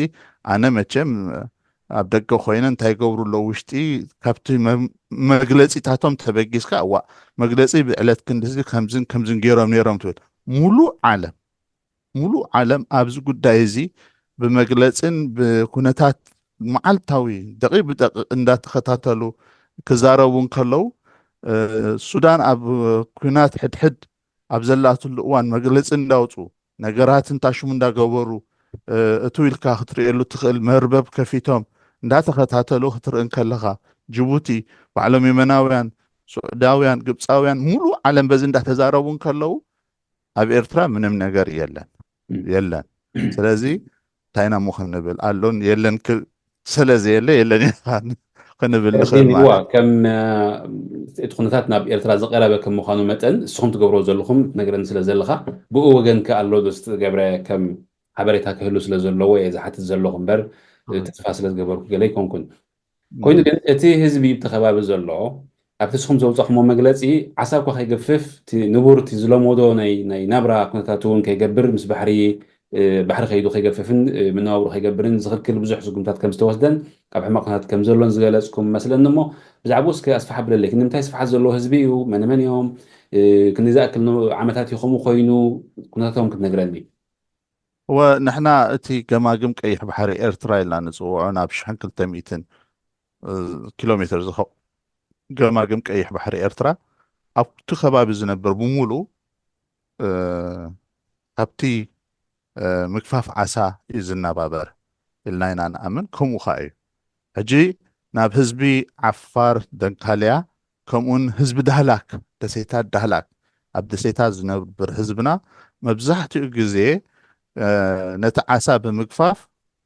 ኣነ መቸም ኣብ ደገ ኮይነ እንታይ ይገብሩ ኣለዉ ውሽጢ ካብቲ መግለፂታቶም ተበጊስካ እዋ መግለፂ ብዕለት ክንድዚ ከምዝን ከምዝን ገይሮም ነይሮም ትብል ሙሉእ ዓለም ሙሉእ ዓለም ኣብዚ ጉዳይ እዚ ብመግለፅን ብኩነታት መዓልታዊ ደቂቅ ብደቂቅ እንዳተኸታተሉ ክዛረቡ እንከለዉ ሱዳን ኣብ ኩናት ሕድሕድ ኣብ ዘላትሉ እዋን መግለፂ እንዳውፁ ነገራት እንታሽሙ እንዳገበሩ እቱ ኢልካ ክትርእየሉ ትኽእል መርበብ ከፊቶም እንዳተኸታተሉ ክትርኢ እንከለኻ ጅቡቲ ባዕሎም የመናውያን ሱዑዳውያን ግብፃውያን ሙሉእ ዓለም በዚ እንዳተዛረቡ እንከለዉ ኣብ ኤርትራ ምንም ነገር የለን የለን። ስለዚ እንታይ ኢና እሞ ክንብል ኣሎን የለን ስለ ዘየለ የለን ኢኻ ክንብል ንኽእል ዜኒዋ ማለት ከም እቲ ኩነታት ናብ ኤርትራ ዝቀረበ ከም ምዃኑ መጠን ንስኹም ትገብሮ ዘለኹም ትነግረኒ ስለ ዘለኻ ብኡ ወገን ከ ኣሎ ዶ ዝተገብረ ከም ሓበሬታ ክህሉ ስለ ዘለዎ እየ ዝሓትት ዘለኹ እምበር ተስፋ ስለ ዝገበርኩ ገለ ኣይኮንኩን። ኮይኑ ግን እቲ ህዝቢ እቲ ከባቢ ዘሎ ኣብቲ ንስኹም ዘውፃኹሞ መግለፂ ዓሳ እኳ ከይገፍፍ እቲ ንቡር እቲ ዝለመዶ ናይ ናይ ናብራ ኩነታት እውን ከይገብር ምስ ባሕሪ ባሕሪ ከይዱ ከይገፍፍን መነባብሮ ከይገብርን ዝኽልክል ብዙሕ ስጉምታት ከም ዝተወስደን ኣብ ሕማቕ ኩነታት ከም ዘሎን ዝገለፅኩም መስለኒ እሞ ብዛዕባኡ እስከ ኣስፍሕ ኣብለለይ። ክንዲ ምንታይ ስፍሓት ዘለዎ ህዝቢ እዩ? መነ መን እዮም? ክንዲ ዝኣክል ዓመታት እዩ ከምኡ ኮይኑ ኩነታቶም ክትነግረኒ። ወ ንሕና እቲ ገማግም ቀይሕ ባሕሪ ኤርትራ ኢልና ንፅውዖ ናብ ሽሕን ክልተ ሚእትን ኪሎ ሜትር ዝኸ ገማግም ቀይሕ ባሕሪ ኤርትራ ኣብቲ ከባቢ ዝነብር ብምሉኡ ካብቲ ምግፋፍ ዓሳ እዩ ዝነባበር ኢልና ኢና ንኣምን። ከምኡ ከዓ እዩ። ሕጂ ናብ ህዝቢ ዓፋር ደንካልያ ከምኡን ህዝቢ ዳህላክ ደሴታት ዳህላክ ኣብ ደሴታት ዝነብር ህዝብና መብዛሕትኡ ግዜ ነቲ ዓሳ ብምግፋፍ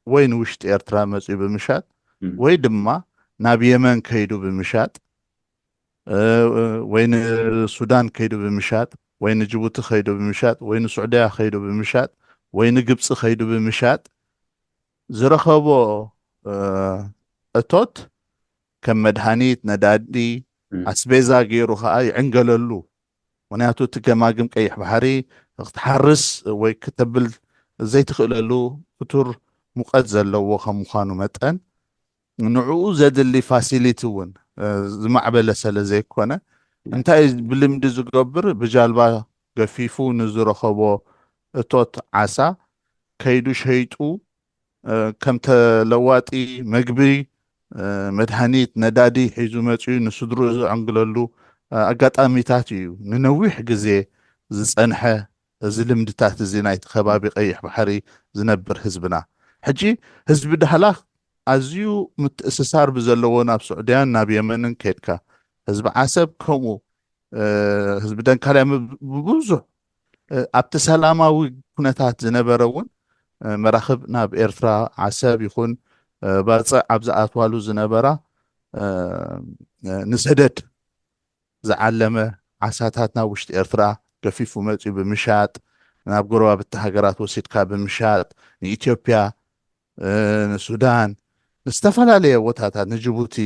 ወይ ንውሽጢ ኤርትራ መፅኡ ብምሻጥ ወይ ድማ ናብ የመን ከይዱ ብምሻጥ ወይ ንሱዳን ከይዱ ብምሻጥ ወይ ንጅቡቲ ከይዱ ብምሻጥ ወይ ንስዑድያ ከይዱ ብምሻጥ ወይ ንግብፂ ከይዱ ብምሻጥ ዝረኸቦ እቶት ከም መድሃኒት፣ ነዳዲ፣ ኣስቤዛ ገይሩ ከዓ ይዕንገለሉ። ምክንያቱ እቲ ገማግም ቀይሕ ባሕሪ ክትሓርስ ወይ ክተብል ዘይትኽእለሉ ክቱር ሙቐት ዘለዎ ከም ምዃኑ መጠን ንዕኡ ዘድሊ ፋሲሊቲ እውን ዝማዕበለ ስለ ዘይኮነ እንታይ እዩ ብልምዲ ዝገብር ብጃልባ ገፊፉ ንዝረኸቦ እቶት ዓሳ ከይዱ ሸይጡ ከም ተለዋጢ መግቢ፣ መድሃኒት፣ ነዳዲ ሒዙ መፂኡ ንስድርኡ ዘዕንግለሉ ኣጋጣሚታት እዩ ንነዊሕ ግዜ ዝፀንሐ እዚ ልምድታት እዚ ናይቲ ከባቢ ቀይሕ ባሕሪ ዝነብር ህዝብና። ሕጂ ህዝቢ ዳህላክ ኣዝዩ ምትእስሳር ብዘለዎ ናብ ስዑድያን ናብ የመንን ከድካ ህዝቢ ዓሰብ ከምኡ ህዝቢ ደንካልያ ብብዙሕ ኣብቲ ሰላማዊ ኩነታት ዝነበረ እውን መራኽብ ናብ ኤርትራ ዓሰብ ይኹን ባፅዕ ኣብ ዝኣትዋሉ ዝነበራ ንሰደድ ዝዓለመ ዓሳታት ናብ ውሽጢ ኤርትራ ገፊፉ መፅኡ ብምሻጥ ናብ ጎረባብቲ ሃገራት ወሲድካ ብምሻጥ ንኢትዮጵያ ንሱዳን ንዝተፈላለየ ቦታታት ንጅቡቲ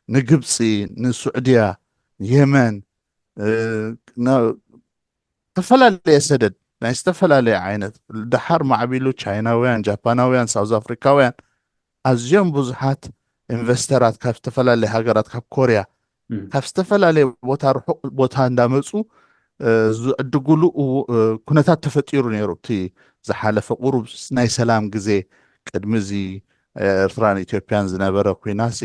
ንግብፂ ንስዑድያ የመን ዝተፈላለየ ሰደድ ናይ ዝተፈላለየ ዓይነት ደሓር ማዕቢሉ ቻይናውያን ጃፓናውያን ሳውዝ ኣፍሪካውያን ኣዝዮም ብዙሓት ኢንቨስተራት ካብ ዝተፈላለየ ሃገራት ካብ ኮርያ ካብ ዝተፈላለየ ቦታ ርሑቕ ቦታ እንዳመፁ ዝዕድጉሉ ኩነታት ተፈጢሩ ነይሩ። እቲ ዝሓለፈ ቁሩብ ናይ ሰላም ግዜ ቅድሚ እዚ ኤርትራን ኢትዮጵያን ዝነበረ ኩናት ሲ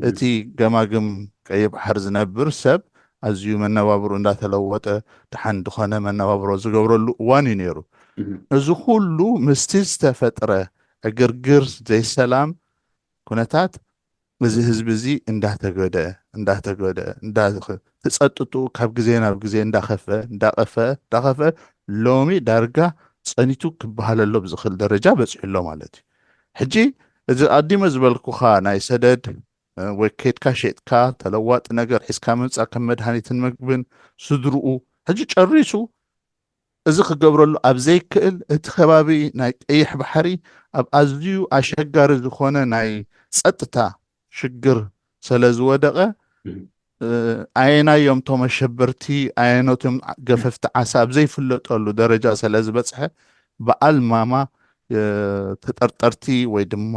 እቲ ገማግም ቀይሕ ባሕሪ ዝነብር ሰብ ኣዝዩ መነባብሩ እንዳተለወጠ ደሓን ዝኾነ መነባብሮ ዝገብረሉ እዋን እዩ ነይሩ። እዚ ኩሉ ምስቲ ዝተፈጥረ ዕግርግር ዘይሰላም ኩነታት እዚ ህዝቢ እዚ እንዳተገደ እንዳተገደ እንዳተጸጥጡ ካብ ግዜ ናብ ግዜ እንዳኸፈ እንዳቐፈ እንዳኸፈ ሎሚ ዳርጋ ጸኒቱ ክበሃለሎ ብዝኽእል ደረጃ በጺሑ ኣሎ ማለት እዩ። ሕጂ እዚ ኣዲመ ዝበልኩኻ ናይ ሰደድ ወይ ከድካ ሸጥካ ተለዋጢ ነገር ሒዝካ ምምፃእ ከም መድሃኒትን መግብን ስድርኡ ሕጂ ጨሪሱ እዚ ክገብረሉ ኣብ ዘይክእል እቲ ከባቢ ናይ ቀይሕ ባሕሪ ኣብ ኣዝዩ ኣሸጋሪ ዝኾነ ናይ ፀጥታ ሽግር ስለ ዝወደቐ ኣየናዮም ቶም ኣሸበርቲ ኣየኖቶም ገፈፍቲ ዓሳ ኣብ ዘይፍለጠሉ ደረጃ ስለ ዝበፅሐ በዓል ማማ ተጠርጠርቲ ወይ ድማ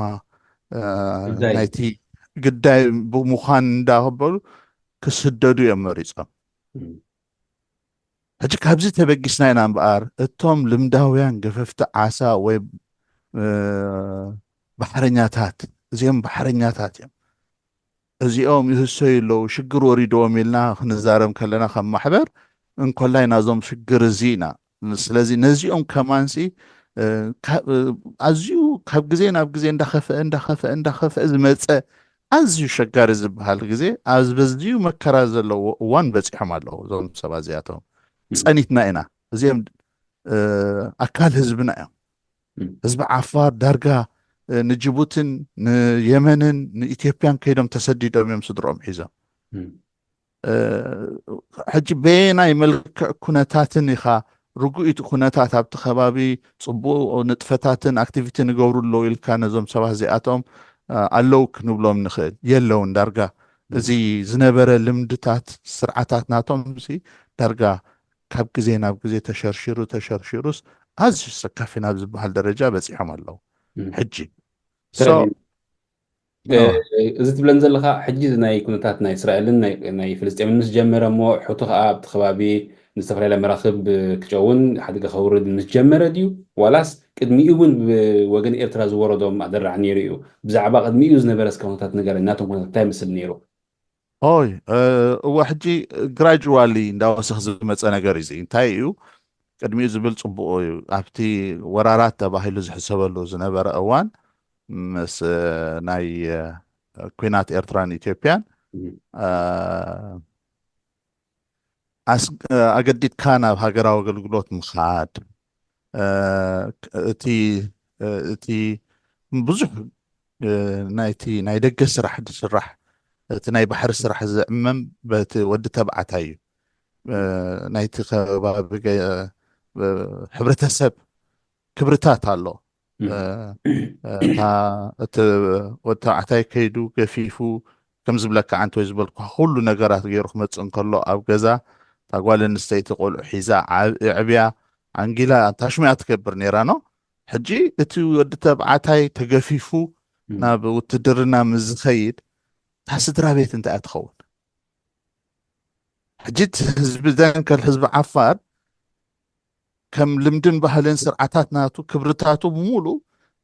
ናይቲ ግዳይ ብምዃን እንዳኸበሉ ክስደዱ እዮም መሪፆም። ሕጂ ካብዚ ተበጊስና ኢና እምበኣር እቶም ልምዳውያን ገፈፍቲ ዓሳ ወይ ባሕረኛታት እዚኦም ባሕረኛታት እዮም። እዚኦም ይህሰዩ ኣለዉ ሽግር ወሪድዎም ኢልና ክንዛረብ ከለና ከም ማሕበር እንኮላይ ናዞም ሽግር እዚ ኢና። ስለዚ ነዚኦም ከማንሲ ኣዝዩ ካብ ግዜ ናብ ግዜ እንዳኸፍአ እንዳኸፍአ እንዳኸፍአ ዝመፀ ኣዝዩ ሸጋሪ ዝበሃል ግዜ ኣብዚ በዝዩ መከራ ዘለዎ እዋን በፂሖም ኣለዉ። እዞም ሰባት እዚኣቶም ፀኒትና ኢና። እዚኦም ኣካል ህዝብና እዮም። ህዝቢ ዓፋር ዳርጋ ንጅቡትን ንየመንን ንኢትዮጵያን ከይዶም ተሰዲዶም እዮም ስድሮም ሒዞም። ሕጂ በየናይ መልክዕ ኩነታትን ኢኻ ርጉኢት ኩነታት ኣብቲ ከባቢ ጽቡቕ ንጥፈታትን ኣክቲቪቲ ንገብሩ ኣለዉ ኢልካ ነዞም ሰባት እዚኣቶም ኣለዉ ክንብሎም ንኽእል? የለውን ዳርጋ። እዚ ዝነበረ ልምድታት ስርዓታት ናቶም ሲ ዳርጋ ካብ ግዜ ናብ ግዜ ተሸርሽሩ ተሸርሽሩስ ኣዝዩ ሰካፊ ናብ ዝበሃል ደረጃ በፂሖም ኣለዉ። ሕጂ እዚ ትብለን ዘለካ ሕጂ ናይ ኩነታት ናይ እስራኤልን ናይ ፍልስጤምን ምስ ጀመረ እሞ ሑቲ ከዓ ኣብቲ ከባቢ ንዝተፈላለየ መራክብ ክጨውን ሓደጋ ከውርድ ምስ ጀመረ ድዩ ዋላስ ቅድሚኡ እውን ብወገን ኤርትራ ዝወረዶም ኣደራዕ ነይሩ እዩ? ብዛዕባ ቅድሚኡ ዝነበረ እስከ ኩነታት ንገረኒ። ናቶም ኩነታት እንታይ ይመስል ነይሩ? ኦይ እወ ሕጂ ግራጅዋሊ እንዳወሰኽ ዝመፀ ነገር እዩ። እንታይ እዩ ቅድሚኡ ዝብል ፅቡቅ እዩ። ኣብቲ ወራራት ተባሂሉ ዝሕሰበሉ ዝነበረ እዋን ምስ ናይ ኩናት ኤርትራን ኢትዮጵያን ኣገዲድካ ናብ ሃገራዊ ኣገልግሎት ምኻድ እቲ እቲ ብዙሕ ናይቲ ናይ ደገ ስራሕ ዝስራሕ እቲ ናይ ባሕሪ ስራሕ ዝዕመም በቲ ወዲ ተባዕታይ እዩ። ናይቲ ከባቢ ሕብረተሰብ ክብርታት ኣሎ። እቲ ወዲ ተባዕታይ ከይዱ ገፊፉ ከም ዝብለካ ዓንተ ወይ ዝበልኩ ኩሉ ነገራት ገይሩ ክመፅእ እንከሎ ኣብ ገዛ እታ ጓል ኣንስተይቲ ቆልዑ ሒዛ ዕዕብያ ኣንጊላ ታሽሙያ ትገብር ነይራ ነው። ሕጂ እቲ ወዲ ተባዕታይ ተገፊፉ ናብ ውትድርና ምስ ዝኸይድ እታ ስድራ ቤት እንታይ እያ ትኸውን? ሕጂ እቲ ህዝቢ ደንከል ህዝቢ ዓፋር ከም ልምድን ባህልን ስርዓታት ናቱ ክብርታቱ ብምሉእ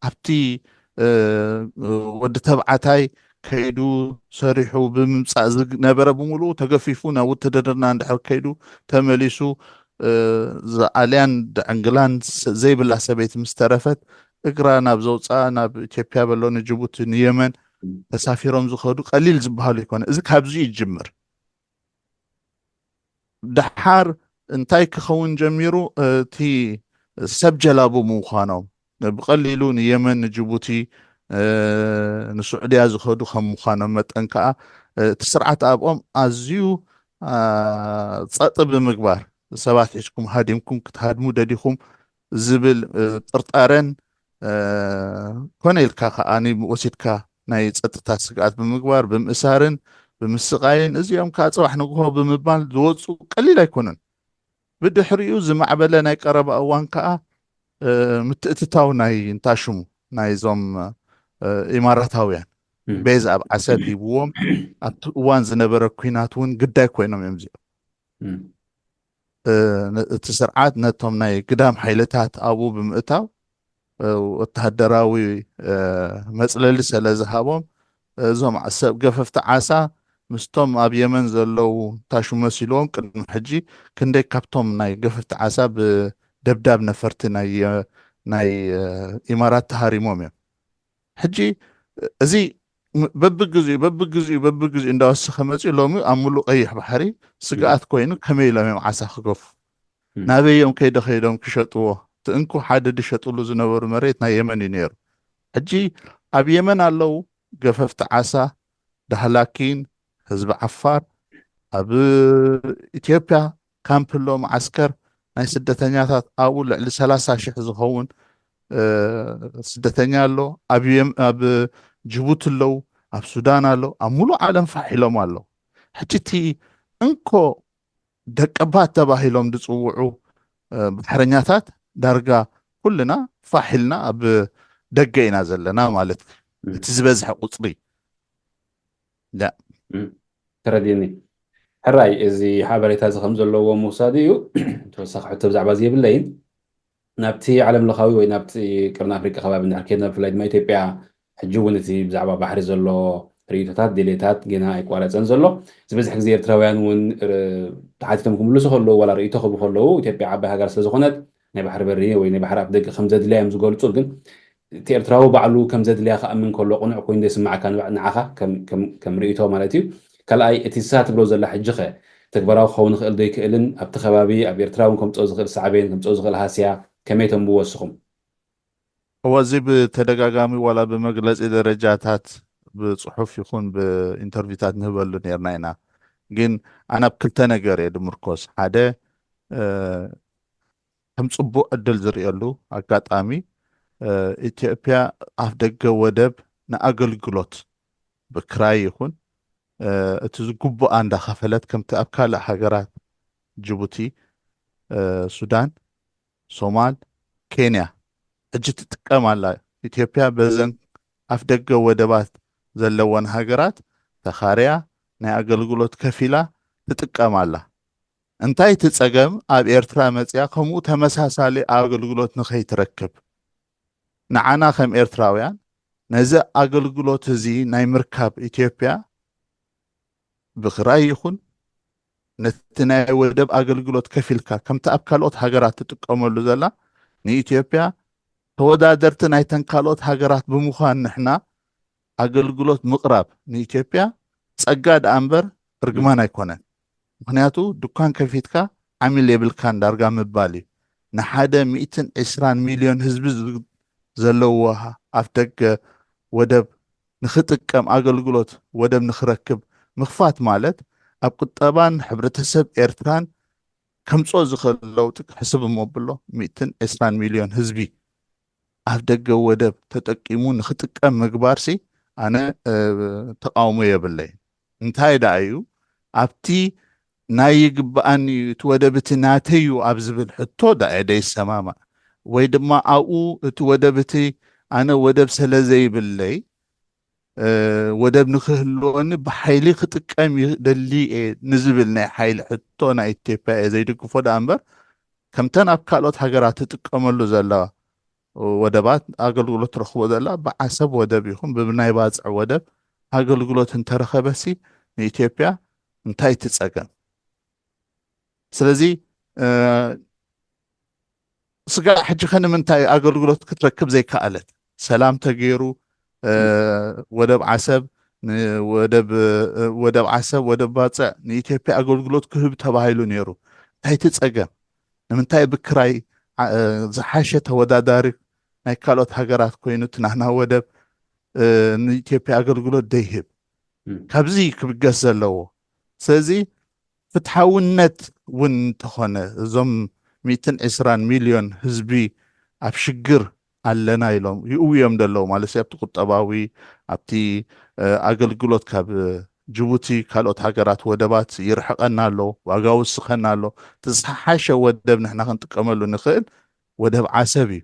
ኣብቲ ወዲ ተባዕታይ ከይዱ ሰሪሑ ብምምፃእ ዝነበረ ብምሉእ ተገፊፉ ናብ ውትድርና እንድሕር ከይዱ ተመሊሱ ዝኣልያን ድዕንግላን ዘይብላ ሰበይቲ ምስ ተረፈት እግራ ናብ ዘውፅኣ ናብ ኢትዮጵያ በሎ ንጅቡቲ ንየመን ተሳፊሮም ዝኸዱ ቀሊል ዝበሃሉ ይኮነ። እዚ ካብዚ ይጅምር። ደሓር እንታይ ክኸውን ጀሚሩ? እቲ ሰብ ጀላቡ ምዃኖም ብቐሊሉ ንየመን ንጅቡቲ ንስዑድያ ዝኸዱ ከም ምዃኖም መጠን ከዓ እቲ ስርዓት ኣብኦም ኣዝዩ ጸጥ ብምግባር ሰባት ሒዝኩም ሃዲምኩም ክትሃድሙ ደሊኹም ዝብል ጥርጣረን ኮነ ኢልካ ከዓ ወሲድካ ናይ ጸጥታ ስግኣት ብምግባር ብምእሳርን ብምስቃይን እዚኦም ከዓ ፅባሕ ንግሆ ብምባል ዝወፁ ቀሊል ኣይኮኑን። ብድሕሪኡ ዝማዕበለ ናይ ቀረባ እዋን ከዓ ምትእትታው ናይ እንታሽሙ ናይዞም ኢማራታውያን ቤዝ ኣብ ዓሰብ ሂብዎም ኣብቲ እዋን ዝነበረ ኩናት እውን ግዳይ ኮይኖም እዮም እዚኦም። እቲ ስርዓት ነቶም ናይ ግዳም ሓይልታት ኣብኡ ብምእታው ወተሃደራዊ መፅለሊ ስለ ዝሃቦም እዞም ሰብ ገፈፍቲ ዓሳ ምስቶም ኣብ የመን ዘለዉ ታሹ መሲልዎም ቅድሚ ሕጂ ክንደይ ካብቶም ናይ ገፈፍቲ ዓሳ ብደብዳብ ነፈርቲ ናይ ኢማራት ተሃሪሞም እዮም። ሕጂ እዚ በብግዚኡ በብግዚኡ በብግዚኡ እንዳወሰኸ መፂኡ ሎሚ ኣብ ሙሉእ ቀይሕ ባሕሪ ስግኣት ኮይኑ ከመይ ኢሎም እዮም ዓሳ ክገፉ? ናበይ እዮም ከይደ ከይዶም ክሸጥዎ? እቲ እንኩ ሓደ ዝሸጥሉ ዝነበሩ መሬት ናይ የመን እዩ ነይሩ። ሕጂ ኣብ የመን ኣለዉ ገፈፍቲ ዓሳ ዳህላኪን ህዝቢ ዓፋር ኣብ ኢትዮጵያ ካምፕ ኣሎ መዓስከር ናይ ስደተኛታት ኣብኡ ልዕሊ ሰላሳ ሽሕ ዝኸውን ስደተኛ ኣሎ። ኣብ ጅቡቲ ኣለዉ፣ ኣብ ሱዳን ኣሎ፣ ኣብ ሙሉእ ዓለም ፋሕ ኢሎም ኣለዉ። ሕጂ እቲ እንኮ ደቀባት ተባሂሎም ዝፅውዑ ባሕረኛታት ዳርጋ ኩልና ፋሕ ኢልና ኣብ ደገ ኢና ዘለና ማለት እቲ ዝበዝሐ ቁፅሪ ተረዲኒ። ሕራይ እዚ ሓበሬታ እዚ ከም ዘለዎ ምውሳድ እዩ። ተወሳኺ ሕቶ ብዛዕባ እዚ የብለይን። ናብቲ ዓለም ለኻዊ ወይ ናብቲ ቅርኒ ኣፍሪቃ ከባቢ እንድሕር ከድና ብፍላይ ድማ ኢትዮጵያ ሕጂ እውን እቲ ብዛዕባ ባሕሪ ዘሎ ርእይቶታት ድሌታት ጌና ኣይቋረፀን ዘሎ። ዝበዝሕ ግዜ ኤርትራውያን እውን ተሓቲቶም ክምልሱ ከለዉ ዋላ ርእይቶ ክህቡ ከለዉ ኢትዮጵያ ዓባይ ሃገር ስለዝኾነት ናይ ባሕሪ በሪ ወይ ናይ ባሕሪ ኣፍ ደገ ከም ዘድልያ እዮም ዝገልፁ። ግን እቲ ኤርትራዊ ባዕሉ ከም ዘድልያ ክኣምን ከሎ ቅኑዕ ኮይኑ ዘይስማዓካ ንዓኻ ከም ርእይቶ ማለት እዩ። ካልኣይ እቲ ንሳ ትብሎ ዘላ ሕጂ ኸ ተግባራዊ ክኸውን ይኽእል ዶ ይክእልን ኣብቲ ከባቢ ኣብ ኤርትራ እውን ከምፅኦ ዝኽእል ሳዕቤን ከምፅኦ ዝኽእል ሃስያ ከመይ ተንብዎ እስኹም? እወ፣ እዚ ብተደጋጋሚ ዋላ ብመግለጺ ደረጃታት ብጽሑፍ ይኹን ብኢንተርቪታት ንህበሉ ነርና ኢና። ግን ኣነ ኣብ ክልተ ነገር እየ ድምርኮስ። ሓደ፣ እ፣ ከም ጽቡቕ ዕድል ዝርእየሉ ኣጋጣሚ፣ እ፣ ኢትዮጵያ ኣፍ ደገ ወደብ ንኣገልግሎት ብክራይ ይኹን፣ እ፣ እቲ ዝግቡኣ እንዳኸፈለት፣ ከምቲ ኣብ ካልእ ሃገራት፣ ጅቡቲ፣ እ፣ ሱዳን፣ ሶማል፣ ኬንያ፣ ሕጂ ትጥቀም ኣላ። ኢትዮጵያ በዘን ኣፍ ደገ ወደባት ዘለወን ሃገራት ተኻርያ ናይ ኣገልግሎት ከፊላ ትጥቀም ኣላ። እንታይ እቲ ጸገም? ኣብ ኤርትራ መጽያ ከምኡ ተመሳሳሊ ኣገልግሎት ንኸይትረክብ፣ ንዓና ከም ኤርትራውያን ነዚ ኣገልግሎት እዚ ናይ ምርካብ ኢትዮጵያ ብክራይ ይኹን ነቲ ናይ ወደብ ኣገልግሎት ከፊልካ፣ ከምቲ ኣብ ካልኦት ሃገራት ትጥቀመሉ ዘላ፣ ንኢትዮጵያ ተወዳደርቲ ናይተን ካልኦት ሃገራት ብምዃን ንሕና ኣገልግሎት ምቕራብ ንኢትዮጵያ ጸጋ ደኣ እምበር እርግማን ኣይኮነን። ምኽንያቱ ድኳን ከፊትካ ዓሚል የብልካን ዳርጋ ምባል እዩ። ንሓደ ሚእትን ዕስራን ሚልዮን ህዝቢ ዝ-፣ ዘለዎ ኣፍ ደገ ወደብ ንኽጥቀም፣ ኣገልግሎት ወደብ ንኽረክብ ምኽፋት ማለት ኣብ ቁጠባን ሕብረተሰብ ኤርትራን ከምጽኦ ዝኽእል ለውጢ ክሕስብ እሞ ብሎ፣ ሚእትን ዕስራን ሚልዮን ህዝቢ ኣፍ ደገ ወደብ ተጠቂሙ ንኽጥቀም ምግባርሲ ኣነ፣ እ፣ ተቃውሞ የብለይ። እንታይ ደኣ እዩ ኣብቲ ናይ ይግብኣኒ እዩ፣ እቲ ወደብ እቲ ናተይ እዩ ኣብ ዝብል ሕቶ ደኣ እየ ደይሰማማዕ። ወይ ድማ ኣብኡ እቲ ወደብ እቲ ኣነ ወደብ ስለ ዘይብለይ፣ እ፣ ወደብ ንኽህልወኒ ብሓይሊ ክጥቀም ይደሊ እየ ንዝብል ናይ ሓይሊ ሕቶ ናይ ኢትዮጵያ እየ ዘይድግፎ ደኣ እምበር፣ ከምተን ኣብ ካልኦት ሃገራት ትጥቀመሉ ዘላ ወደባት ኣገልግሎት ትረኽቦ ዘላ ብዓሰብ ወደብ ይኹን ብናይ ባጽዕ ወደብ ኣገልግሎት እንተረኸበሲ ንኢትዮጵያ እንታይ እቲ ጸገም? ስለዚ፣ እ፣ ስጋዕ ሕጂ ከ ንምንታይ ኣገልግሎት ክትረክብ ዘይከኣለት? ሰላም ተገይሩ፣ እ፣ ወደብ ዓሰብ ን-፣ ወደብ፣ እ፣ ወደብ ዓሰብ፣ ወደብ ባጽዕ ንኢትዮጵያ ኣገልግሎት ክህብ ተባሂሉ ነይሩ። እንታይ እቲ ጸገም? ንምንታይ ብክራይ፣ ዓ-፣ እ፣ ዝሓሸ ተወዳዳሪ ናይ ካልኦት ሃገራት ኮይኑ እቲ ናህና ወደብ፣ እ፣ ንኢትዮጵያ ኣገልግሎት ደይህብ? እም። ካብዚ ክብገስ ዘለዎ። ስለዚ ፍትሓውነት እውን እንተኾነ እዞም ሚእትን ዕስራን ሚልዮን ህዝቢ ኣብ ሽግር ኣለና ኢሎም ይእውዮም ዘለዉ ማለት እዩ። ኣብቲ ቁጠባዊ፣ ኣብቲ፣ እ፣ ኣገልግሎት ካብ ጅቡቲ ካልኦት ሃገራት ወደባት ይርሕቐና ኣሎ፣ ዋጋ ውስኸና ኣሎ። እቲ ዝሓሸ ወደብ ንሕና ክንጥቀመሉ ንኽእል ወደብ ዓሰብ እዩ።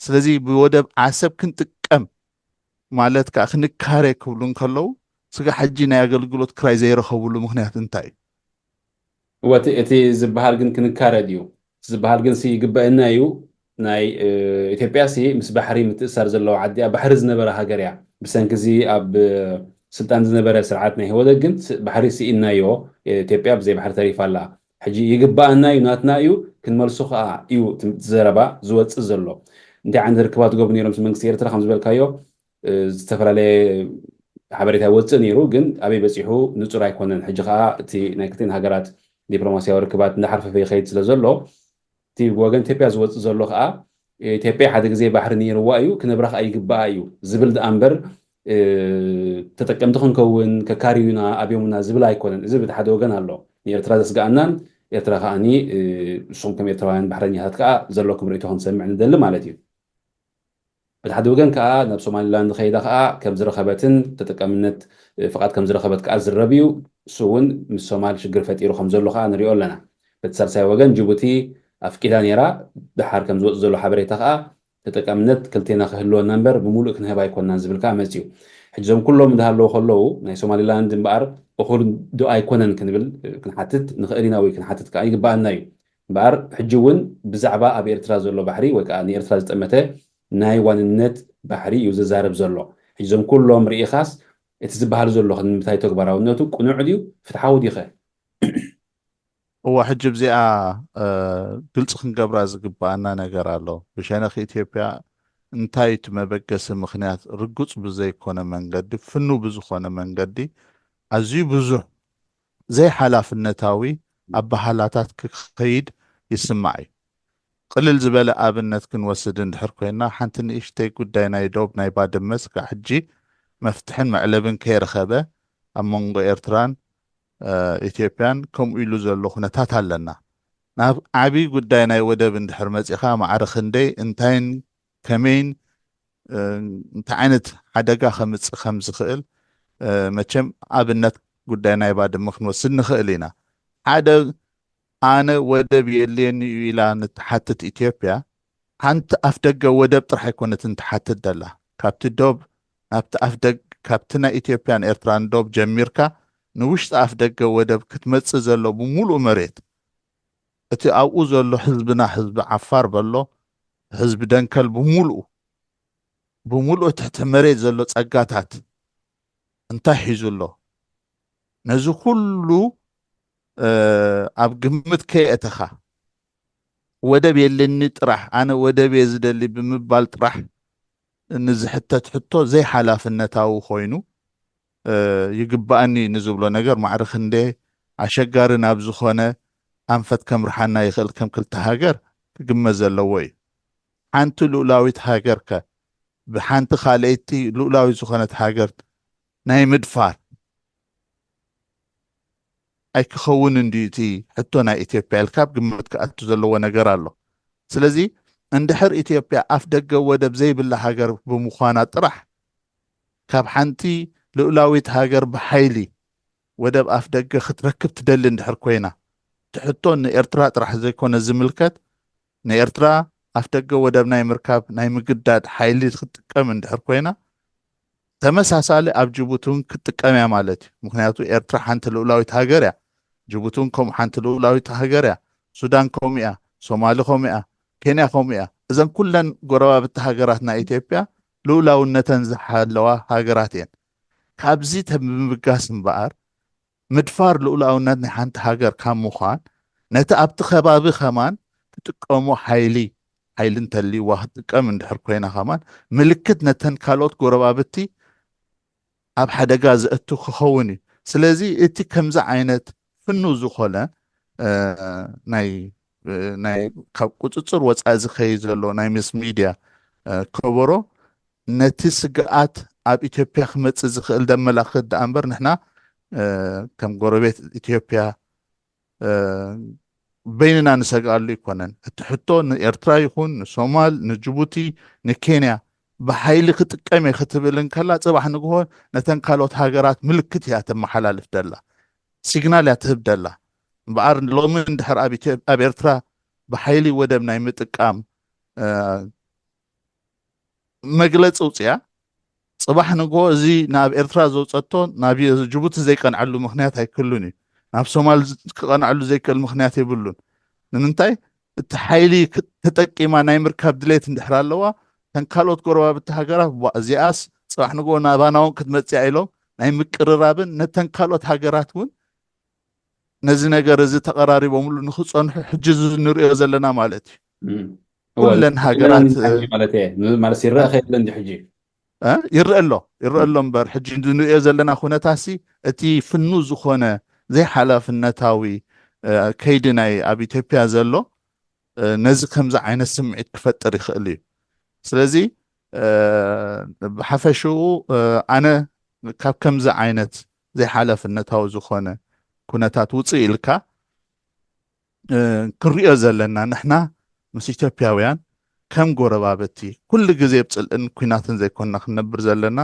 ስለዚ ብወደብ ዓሰብ ክንጥቀም ማለት ከዓ ክንካረ ክብሉ እንከለዉ፣ ስጋ ሕጂ ናይ ኣገልግሎት ክራይ ዘይረኸብሉ ምኽንያት እንታይ እዩ? እወ፣ እቲ፣ እቲ ዝበሃል ግን ክንካረ ድዩ? እቲ ዝበሃል ግን ሲ ይግበአና እዩ። ናይ፣ እ፣ ኢትዮጵያ ሲ ምስ ባሕሪ ምትእሳር ዘለዎ ዓዲ እያ፣ ባሕሪ ዝነበረ ሃገር እያ። ብሰንኪ እዚ ኣብ፣ እ፣ ስልጣን ዝነበረ ስርዓት ናይ ኢህወደግ ግን ስ-፣ ባሕሪ ስኢናዮ፣ ኢትዮጵያ ብዘይ ባሕሪ ተሪፋ ኣላ። ሕጂ ይግበኣና እዩ፣ ናትና እዩ፣ ክንመልሶ ከኣ እዩ እቲ ዘረባ ዝወጽእ ዘሎ። እንታይ ዓይነት ርክባት ዝገብሩ ነይሮም ምስ መንግስቲ ኤርትራ ከም ዝበልካዮ፣ እ፣ ዝተፈላለየ ሓበሬታ ይወጽእ ነይሩ፣ ግን ኣበይ በጺሑ ንጹር ኣይኮነን። ሕጂ ከኣ እቲ ናይ ክልቲኤን ሃገራት ዲፕሎማስያዊ ርክባት እንዳሓርፈፈ ይኸይድ ስለ ዘሎ፣ እቲ ብወገን ኢትዮጵያ ዝወጽእ ዘሎ ከኣ፣ ኢትዮጵያ ሓደ ግዜ ባሕሪ ነይርዋ እዩ፣ ክነብራ ከኣ ይግበኣ እዩ ዝብል ደኣ እምበር፣ እ፣ ተጠቀምቲ ክንከውን፣ ከካርዩና፣ ኣብዮምና ዝብል ኣይኮነን። እዚ በቲ ሓደ ወገን ኣሎ። ንኤርትራ ዘስግኣናን ኤርትራ ከኣኒ፣ እ፣ ንስኹም ከም ኤርትራውያን ባሕረኛታት ከኣ ዘለኩም ርእይቶ ክንሰምዕ ንደሊ ማለት እዩ። በቲ ሓደ ወገን ከኣ ናብ ሶማሊላንድ ከይዳ ከኣ ከም ዝረኸበትን ተጠቃምነት፣ እ፣ ፍቓድ ከም ዝረኸበት ከኣ ዝረብ እዩ። እሱ እውን ምስ ሶማል ሽግር ፈጢሩ ከም ዘሎ ከኣ ንሪኦ ኣለና። በቲ ሳልሳይ ወገን ጅቡቲ ኣፍቂዳ ነይራ፣ ደሓር ከም ዝወጽእ ዘሎ ሓበሬታ ከኣ ተጠቃምነት ክልቴና ክህልወና እምበር ብምሉእ ክንህብ ኣይኮንናን ዝብል ከኣ መጽዩ። ሕጂ እዞም ኩሎም እንዳሃለዉ ከለዉ ናይ ሶማሊላንድ እምበኣር እኹል ዶ ኣይኮነን ክንብል፣ እ፣ ክንሓትት ንኽእል ኢና ወይ ክንሓትት ከኣ ይግበኣና እዩ። እምበኣር ሕጂ እውን ብዛዕባ ኣብ ኤርትራ ዘሎ ባሕሪ ወይ ከኣ ንኤርትራ ዝጠመተ ናይ ዋንነት ባሕሪ እዩ ዝዛረብ ዘሎ። ሕጂ እዞም ኩሎም ርኢኻስ እቲ ዝበሃል ዘሎ ክንምታይ ተግባራውነቱ ቅኑዕ ድዩ? ፍትሓዊ ድዩ ኸ? እዋ፣ ሕጂ ኣብዚኣ፣ እ፣ ግልጺ ክንገብራ ዝግበኣና ነገር ኣሎ። ብሸነኽ ኢትዮጵያ እንታይ እቲ መበገሲ ምኽንያት ርጉጽ ብዘይኮነ መንገዲ፣ ፍኑው ብዝኾነ መንገዲ፣ ኣዝዩ ብዙሕ ዘይሓላፍነታዊ ኣበሃህላታት ክኸይድ ይስማዕ እዩ። ቅልል ዝበለ ኣብነት ክንወስድ እንድሕር ኮይና፣ ሓንቲ ንእሽተይ ጉዳይ ናይ ዶብ ናይ ባድመ ስጋዕ ሕጂ መፍትሕን መዕለብን ከይረኸበ ኣብ መንጎ ኤርትራን ኢትዮጵያን ከምኡ ኢሉ ዘሎ ኩነታት ኣለና። ናብ ዓብዪ ጉዳይ ናይ ወደብ እንድሕር መፂኻ፣ ማዕረ ክንደይ፣ እንታይን ከመይን እንታይ ዓይነት ሓደጋ ከምፅእ ከም ዝኽእል መቸም ኣብነት ጉዳይ ናይ ባድመ ክንወስድ ንኽእል ኢና። ሓደ ኣነ ወደብ የድልየኒ እዩ ኢላ ንትሓትት ኢትዮጵያ፣ ሓንቲ ኣፍ ደገ ወደብ ጥራሕ ኣይኮነትን ትሓትት ደላ። ካብቲ ዶብ ናብቲ ኣፍ ደግ ካብቲ ናይ ኢትዮጵያን ኤርትራን ዶብ ጀሚርካ ንውሽጢ ኣፍ ደገ ወደብ ክትመጽእ ዘሎ ብምሉእ መሬት፣ እቲ ኣብኡ ዘሎ ህዝብና፣ ህዝቢ ዓፋር በሎ፣ ህዝቢ ደንከል ብምሉኡ፣ ብምሉእ ትሕቲ መሬት ዘሎ ጸጋታት እንታይ ሒዙ ኣሎ? ነዚ ኩሉ ኣብ ግምት ከየእተኻ፣ ወደብ የለኒ ጥራሕ፣ ኣነ ወደብ እየ ዝደሊ ብምባል ጥራሕ ንዝሕተት ሕቶ ዘይሓላፍነታዊ ኮይኑ፣ ይግባኣኒ ንዝብሎ ነገር ማዕረ ክንደይ ኣሸጋሪ ናብ ዝኾነ ኣንፈት ከምርሓና ይኽእል ከም ክልተ ሃገር ክግመት ዘለዎ እዩ። ሓንቲ ልኡላዊት ሃገር ከ ብሓንቲ ካልኣይቲ ልኡላዊት ዝኾነት ሃገር ናይ ምድፋር ኣይክኸውንን ድዩ እቲ ሕቶ ናይ ኢትዮጵያ ኢልካ ኣብ ግምት ክኣቱ ዘለዎ ነገር ኣሎ። ስለዚ እንድሕር ኢትዮጵያ ኣፍ ደገ ወደብ ዘይብላ ሃገር ብምዃና ጥራሕ ካብ ሓንቲ ልኡላዊት ሃገር ብሓይሊ ወደብ ኣፍ ደገ ክትረክብ ትደሊ እንድሕር ኮይና፣ እቲ ሕቶ ንኤርትራ ጥራሕ ዘይኮነ ዝምልከት፣ ንኤርትራ ኣፍ ደገ ወደብ ናይ ምርካብ ናይ ምግዳድ ሓይሊ ክትጥቀም እንድሕር ኮይና፣ ተመሳሳሊ ኣብ ጅቡቲ እውን ክትጥቀም እያ ማለት እዩ። ምክንያቱ ኤርትራ ሓንቲ ልኡላዊት ሃገር እያ። ጅቡቲ እውን ከምኡ ሓንቲ ልኡላዊት ሃገር እያ። ሱዳን ከምኡ እያ። ሶማሊ ከምኡ እያ። ኬንያ ከምኡ እያ። እዘን ኩለን ጎረባብቲ ሃገራት ናይ ኢትዮጵያ ልኡላውነተን ዝሓለዋ ሃገራት እየን። ካብዚ ተምብጋስ እምበኣር ምድፋር ልኡላውነት ናይ ሓንቲ ሃገር ካብ ምዃን፣ ነቲ ኣብቲ ከባቢ ከማን ትጥቀሞ ሓይሊ፣ ሓይሊ እንተልይዋ ክትጥቀም እንድሕር ኮይና ከማን ምልክት ነተን ካልኦት ጎረባብቲ ኣብ ሓደጋ ዘእቱ ክኸውን እዩ። ስለዚ እቲ ከምዚ ዓይነት ፍኑ ዝኾነ ናይ ናይ ካብ ቁፅፅር ወፃኢ ዝኸይድ ዘሎ ናይ ምስ ሚድያ ከበሮ ነቲ ስግኣት ኣብ ኢትዮጵያ ክመፅእ ዝኽእል ደመላኽት ደኣ እምበር ንሕና ከም ጎረቤት ኢትዮጵያ በይንና ንሰግኣሉ ኣይኮነን። እቲ ሕቶ ንኤርትራ ይኹን ንሶማል፣ ንጅቡቲ፣ ንኬንያ ብሓይሊ ክጥቀም እየ ክትብል እንከላ፣ ጽባሕ ንግሆ ነተን ካልኦት ሃገራት ምልክት እያ ተመሓላልፍ ደላ፣ ሲግናል እያ ትህብ ደላ። እምበኣር ሎሚ እንድሕር ኣብ ኤርትራ ብሓይሊ ወደብ ናይ ምጥቃም መግለፂ ውፅያ፣ ፅባሕ ንግሆ እዚ ናብ ኤርትራ ዘውፀቶ ናብ ጅቡቲ ዘይቀንዐሉ ምክንያት ኣይክህሉን እዩ። ናብ ሶማል ክቐንዐሉ ዘይክእል ምክንያት የብሉን። ንምንታይ? እቲ ሓይሊ ተጠቂማ ናይ ምርካብ ድሌት እንድሕር ኣለዋ፣ ተን ካልኦት ጎረባብቲ ሃገራት እዚኣስ ፅባሕ ንግሆ ናባና እውን ክትመፅያ ኢሎም ናይ ምቅርራብን ነተን ካልኦት ሃገራት እውን ነዚ ነገር እዚ ተቐራሪቦምሉ ንክፀንሑ ሕጂ እዚ ንሪኦ ዘለና ማለት እዩ። ኩለን ሃገራት ማለት እየ ማለት ይረአ ከየለ እንዲ ሕጂ ይረአ ኣሎ ይረአ ኣሎ እምበር ሕጂ ንሪኦ ዘለና ኩነታሲ እቲ ፍኑ ዝኾነ ዘይሓላፍነታዊ ከይዲ ናይ ኣብ ኢትዮጵያ ዘሎ ነዚ ከምዚ ዓይነት ስምዒት ክፈጥር ይኽእል እዩ። ስለዚ ብሓፈሽኡ ኣነ ካብ ከምዚ ዓይነት ዘይሓላፍነታዊ ዝኾነ ኩነታት ውፅእ ኢልካ ክንሪኦ ዘለና ንሕና ምስ ኢትዮጵያውያን ከም ጎረባብቲ ኩሉ ግዜ ብፅልእን ኩናትን ዘይኮንና ክንነብር ዘለና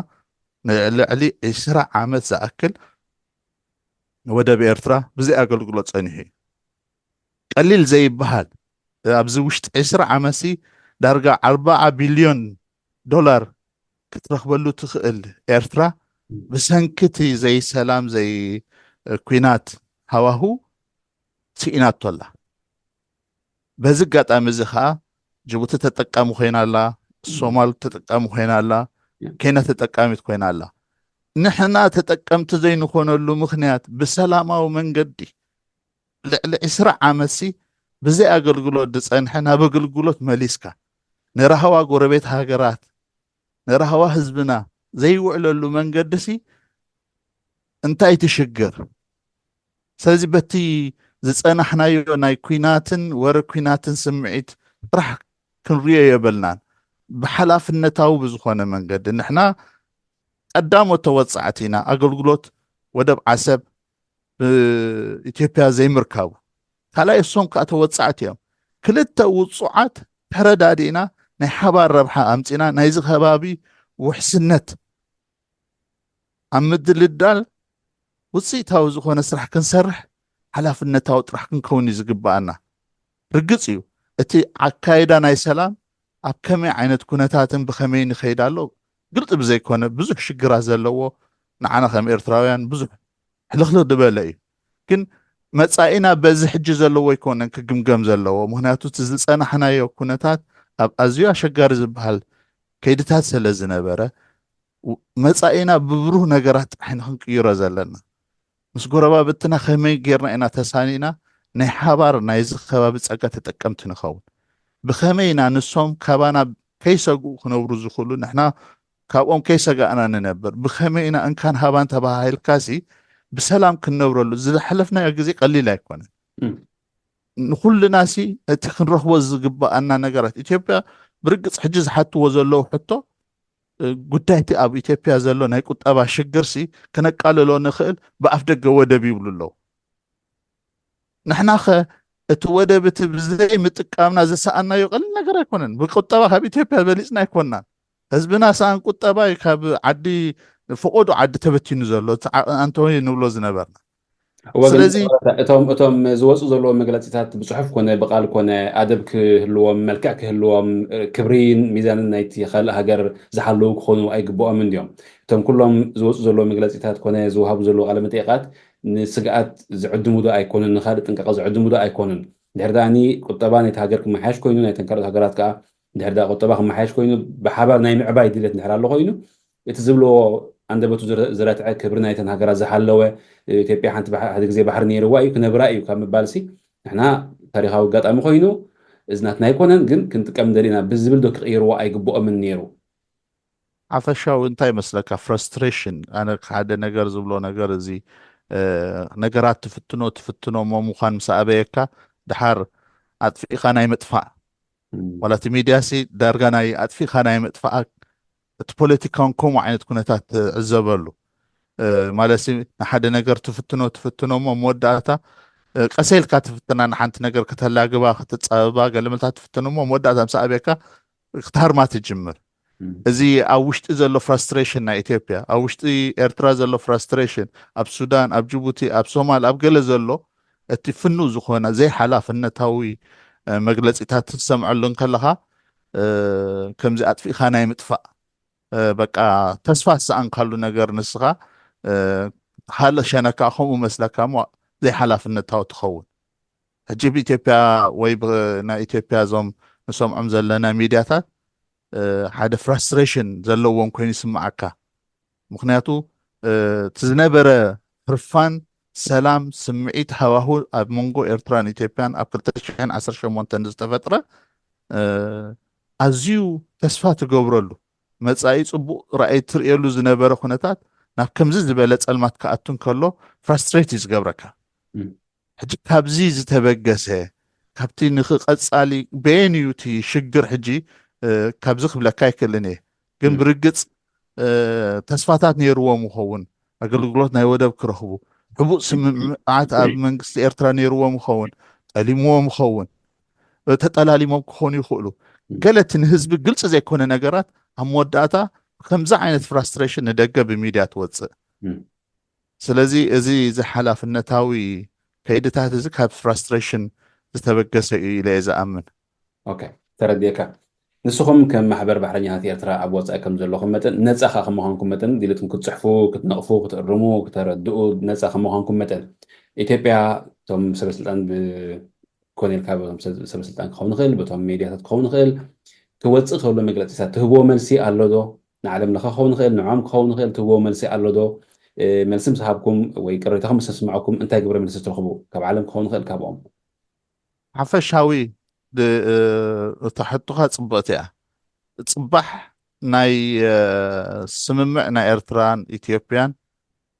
ንልዕሊ ዕስራ ዓመት ዝኣክል ወደብ ኤርትራ ብዘይ ኣገልግሎት ፀኒሑ እዩ። ቀሊል ዘይበሃል ኣብዚ ውሽጢ ዕስራ ዓመትሲ ዳርጋ ኣርባዓ ቢልዮን ዶላር ክትረኽበሉ ትኽእል ኤርትራ ብሰንኪ እቲ ዘይሰላም ዘይኩናት ሃዋሁ ስኢናቶ ኣላ። በዚ ኣጋጣሚ እዚ ከዓ ጅቡቲ ተጠቃሚ ኮይና ኣላ፣ ሶማል ተጠቃሚ ኮይና ኣላ፣ ኬንያ ተጠቃሚት ኮይና ኣላ። ንሕና ተጠቀምቲ ዘይንኾነሉ ምክንያት ብሰላማዊ መንገዲ ልዕሊ ዕስራ ዓመትሲ ብዘይ ኣገልግሎት ዝፀንሐ ናብ ኣገልግሎት መሊስካ ንራህዋ ጎረቤት ሃገራት ንራህዋ ህዝብና ዘይውዕለሉ መንገዲሲ እንታይ ትሽግር? ስለዚ በቲ ዝፀናሕናዮ ናይ ኩናትን ወረ ኩናትን ስምዒት ጥራሕ ክንሪኦ የብልናን። ብሓላፍነታዊ ብዝኾነ መንገዲ ንሕና ቀዳሞት ተወጻዕቲ ኢና። ኣገልግሎት ወደብ ዓሰብ ብኢትዮጵያ ዘይምርካቡ፣ ካልኣይ እሶም ከዓ ተወጻዕቲ እዮም። ክልተ ውጹዓት ተረዳዲእና ናይ ሓባር ረብሓ ኣምጺና ናይዚ ከባቢ ውሕስነት ኣብ ምድልዳል ውፅኢታዊ ዝኾነ ስራሕ ክንሰርሕ ሓላፍነታዊ ጥራሕ ክንከውን እዩ ዝግበኣና። ርግፅ እዩ፣ እቲ ኣካይዳ ናይ ሰላም ኣብ ከመይ ዓይነት ኩነታትን ብኸመይ ንኸይድ ኣሎ ግልፂ ብዘይኮነ ብዙሕ ሽግራት ዘለዎ፣ ንዓና ከም ኤርትራውያን ብዙሕ ሕልኽልኽ ዝበለ እዩ። ግን መጻኢና በዚ ሕጂ ዘለዎ ኣይኮነን ክግምገም ዘለዎ። ምኽንያቱ እቲ ዝጸናሕናዮ ኩነታት ኣብ ኣዝዩ ኣሸጋሪ ዝበሃል ከይድታት ስለ ዝነበረ፣ መጻኢና ብብሩህ ነገራት ጥራሕ ኢና ክንቅይሮ ዘለና። ምስ ጎረባብትና ከመይ ጌርና ኢና ተሳኒና ናይ ሓባር ናይዚ ከባቢ ጸጋ ተጠቀምቲ ንኸውን? ብኸመይ ኢና ንሶም ካባና ከይሰግኡ ክነብሩ ዝኽእሉ፣ ንሕና ካብኦም ከይሰጋእና ንነብር? ብኸመይ ኢና እንካን ሃባን ተባሃሂልካሲ ብሰላም ክንነብረሉ? ዝሓለፍናዮ ግዜ ቀሊል ኣይኮነን። ንኹልናሲ እቲ ክንረኽቦ ዝግበኣና ነገራት፣ ኢትዮጵያ ብርግጽ ሕጂ ዝሓትዎ ዘለዉ ሕቶ፣ ጉዳይቲ ኣብ ኢትዮጵያ ዘሎ ናይ ቁጠባ ሽግርሲ ክነቃልሎ ንኽእል፣ ብኣፍ ደገ ወደብ ይብሉ ኣለዉ። ንሕናኸ እቲ ወደብ እቲ ብዘይ ምጥቃምና ዝሰኣናዮ ቀሊል ነገር ኣይኮነን። ብቁጠባ ካብ ኢትዮጵያ በሊፅና ኣይኮናን። ህዝብና ሰኣን ቁጠባ እዩ ካብ ዓዲ፣ ፈቆዶ ዓዲ ተበቲኑ ዘሎ፣ እቲ ዓ-፣ ኣንቶኒ ንብሎ ዝነበርና። እወ፣ ግን ስለዚ እቶም፣ እቶም ዝወፁ ዘለዉ መግለፂታት ብፅሑፍ ኮነ ብቃል ኮነ ኣደብ ክህልዎም፣ መልክዕ ክህልዎም፣ ክብሪን ሚዛንን ናይቲ ካልእ ሃገር ዝሓለዉ ክኾኑ ኣይግብኦምን ድዮም? እቶም ኩሎም ዝወፁ ዘለዉ መግለፂታት ኮነ ዝወሃቡ ዘለዉ ቃለ መጠይቃት ንስግኣት ዝዕድሙ ዶ ኣይኮኑን? ንካልእ ጥንቃቐ ዝዕድሙ ዶ ኣይኮኑን? ድሕሪ ደኣኒ ቁጠባ ናይቲ ሃገር ክመሓየሽ ኮይኑ፣ ናይተን ካልኦት ሃገራት ከዓ ድሕሪ ደኣ ቁጠባ ክመሓየሽ ኮይኑ፣ ብሓባር ናይ ምዕባይ ድሌት እንድሕር ኣሎ ኮይኑ፣ እቲ ዝብልዎ ኣንደበቱ ዝረ-፣ ዝረትዐ፣ ክብሪ ናይተን ሃገራት ዝሓለወ፣ ኢትዮጵያ ሓንቲ ባሕ-፣ ሓደ ግዜ ባሕሪ ነይርዋ እዩ ክነብራ እዩ ካብ ምባልሲ፣ ንሕና ታሪኻዊ ኣጋጣሚ ኮይኑ፣ እዚ ናትና ኣይኮነን፣ ግን ክንጥቀም እንደሊና ብዝብል ዶ ክቕይርዎ ኣይግብኦምን ነይሩ? ሓፈሻዊ እንታይ ይመስለካ? ፍረስትሬሽን። ኣነ ሓደ ነገር ዝብሎ ነገር እዚ፣ እ፣ ነገራት ትፍትኖ፣ ትፍትኖ እሞ ምዃን ምስ ኣበየካ፣ ድሓር ኣጥፊእኻ ናይ ምጥፋእ። እም። ዋላ እቲ ሚድያ ሲ ዳርጋ ናይ ኣጥፊእኻ ናይ ምጥፋእ፣ እቲ ፖለቲካውን ከምኡ ዓይነት ኩነታት ትዕዘበሉ። እ፣ ማለት ሲ ንሓደ ነገር ትፍትኖ፣ ትፍትኖ እሞ መወዳእታ፣ እ፣ ቀሰ ኢልካ ትፍትና፣ ንሓንቲ ነገር ከተላግባ፣ ክትጸብባ፣ ገለ መልታት ትፍትኖ እሞ መወዳእታ ምስ ኣበየካ ክትሃርማ ትጅምር። እም። እዚ ኣብ ውሽጢ ዘሎ ፍራስትሬሽን ናይ ኢትዮጵያ፣ ኣብ ውሽጢ ኤርትራ ዘሎ ፍራስትሬሽን፣ ኣብ ሱዳን፣ ኣብ ጅቡቲ፣ ኣብ ሶማል፣ ኣብ ገለ ዘሎ እቲ ፍኑው ዝኾነ ዘይሓላፍነታዊ፣ እ፣ መግለጺታት ትሰምዐሉ እንከለኻ፣ እ፣ ከምዚ ኣጥፊእኻ ናይ ምጥፋእ፣ እ፣ በቃ ተስፋ ዝሰኣንካሉ ነገር ንስኻ፣ እ፣ ካልእ ሸነካ ከምኡ መስለካ እሞ ዘይሓላፍነታዊ ትኸውን። ሕጂ ብኢትዮጵያ ወይ ብ-፣ ናይ ኢትዮጵያ እዞም ንሰምዖም ዘለና ሚድያታት፣ እ፣ ሓደ ፍራስትሬሽን ዘለዎም ኮይኑ ይስምዓካ። ምኽንያቱ፣ እ፣ እቲ ዝነበረ ህርፋን ሰላም ስምዒት ሃዋሁ ኣብ መንጎ ኤርትራን ኢትዮጵያን ኣብ ክልተ ሽሕን ዓሰርተ ሸሞንተን ዝተፈጥረ፣ እ፣ ኣዝዩ ተስፋ ትገብረሉ፣ መጻኢ ጽቡቕ ራእይ ትርእየሉ ዝነበረ ኩነታት ናብ ከምዚ ዝበለ ጸልማት ክኣቱ እንከሎ ፍራስትሬት እዩ ዝገብረካ። እም። ሕጂ ካብዚ ዝተበገሰ፣ ካብቲ ንኽቐጻሊ በየን እዩ እቲ ሽግር ሕጂ፣ እ፣ ካብዚ ክብለካ ኣይክእልን እየ። ግን እም። ብርግጽ፣ እ፣ ተስፋታት ነይርዎም ይኸውን፣ ኣገልግሎት ናይ ወደብ ክረኽቡ፣ ሕቡእ ስምምዓት ኣብ መንግስቲ ኤርትራ ነይርዎም ይኸውን፣ ጠሊምዎም ይኸውን፣ እ፣ ተጠላሊሞም ክኾኑ ይኽእሉ። እም። ገለ እቲ ንህዝቢ ግልጺ ዘይኮነ ነገራት ኣብ መወዳእታ ከምዚ ዓይነት ፍራስትሬሽን ንደገ ብሚድያ ትወጽእ። እም። ስለዚ እዚ ዘይሓላፍነታዊ ከይድታት እዚ ካብ ፍራስትሬሽን ዝተበገሰ እዩ ኢለ እየ ዝኣምን። ኦኬ፣ ተረዲኤካ። ንስኹም ከም ማሕበር ባሕረኛታት ኤርትራ ኣብ ወጻኢ ከም ዘለኹም መጠን፣ ነጻ ኸኣ ከም ምዃንኩም መጠን፣ ድሌትኩም ክትጽሕፉ፣ ክትነቕፉ፣ ክትእርሙ፣ ክተረድኡ ነጻ ከም ምዃንኩም መጠን፣ ኢትዮጵያ እቶም ሰበስልጣን ብ-፣ ኮነ ኢልካ በቶም ሰብ-፣ ሰበስልጣን ክኸውን ይኽእል፣ በቶም ሜድያታት ክኸውን ይኽእል፣ ክወጽእ ከሎ መግለጺታት ትህብዎ መልሲ ኣሎ ዶ? ንዓለም ለኸ ክኸውን ይኽእል፣ ንዕኦም ክኸውን ይኽእል፣ ትህብዎ መልሲ ኣሎ ዶ? እ፣ መልሲ ምስ ሃብኩም ወይ ቅሬታኹም ምስ ኣስማዕኩም እንታይ ግብረ መልሲ ትረኽቡ? ካብ ዓለም ክኸውን ይኽእል፣ ካብኦም። ሓፈሻዊ ድ-፣ እ፣ እታ ሕቶኻ ጽብቕቲ እያ። ጽባሕ ናይ፣ እ፣ ስምምዕ ናይ ኤርትራን ኢትዮጵያን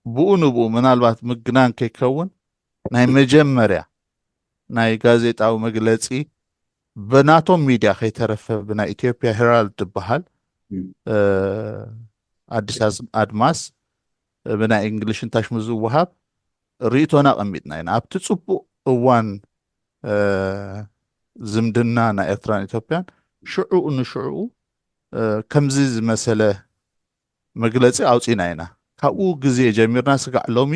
ብኡ ንብኡ ምናልባት ምግናን ከይከውን ናይ መጀመርያ ናይ ጋዜጣዊ መግለጺ ብናቶም ሚድያ ከይተረፈ ብናይ ኢትዮጵያ ሄራልድ ዝበሃል ኣዲስ ኣድማስ ብናይ እንግሊሽ እንታሽሙ ዝወሃብ ርእቶና ኣቐሚጥና ኢና። ኣብቲ ፅቡቕ እዋን ዝምድና ናይ ኤርትራን ኢትዮጵያን ሽዑኡ ንሽዑኡ ከምዚ ዝመሰለ መግለፂ ኣውፂና ኢና። ካብኡ ግዜ ጀሚርና ስጋዕ ሎሚ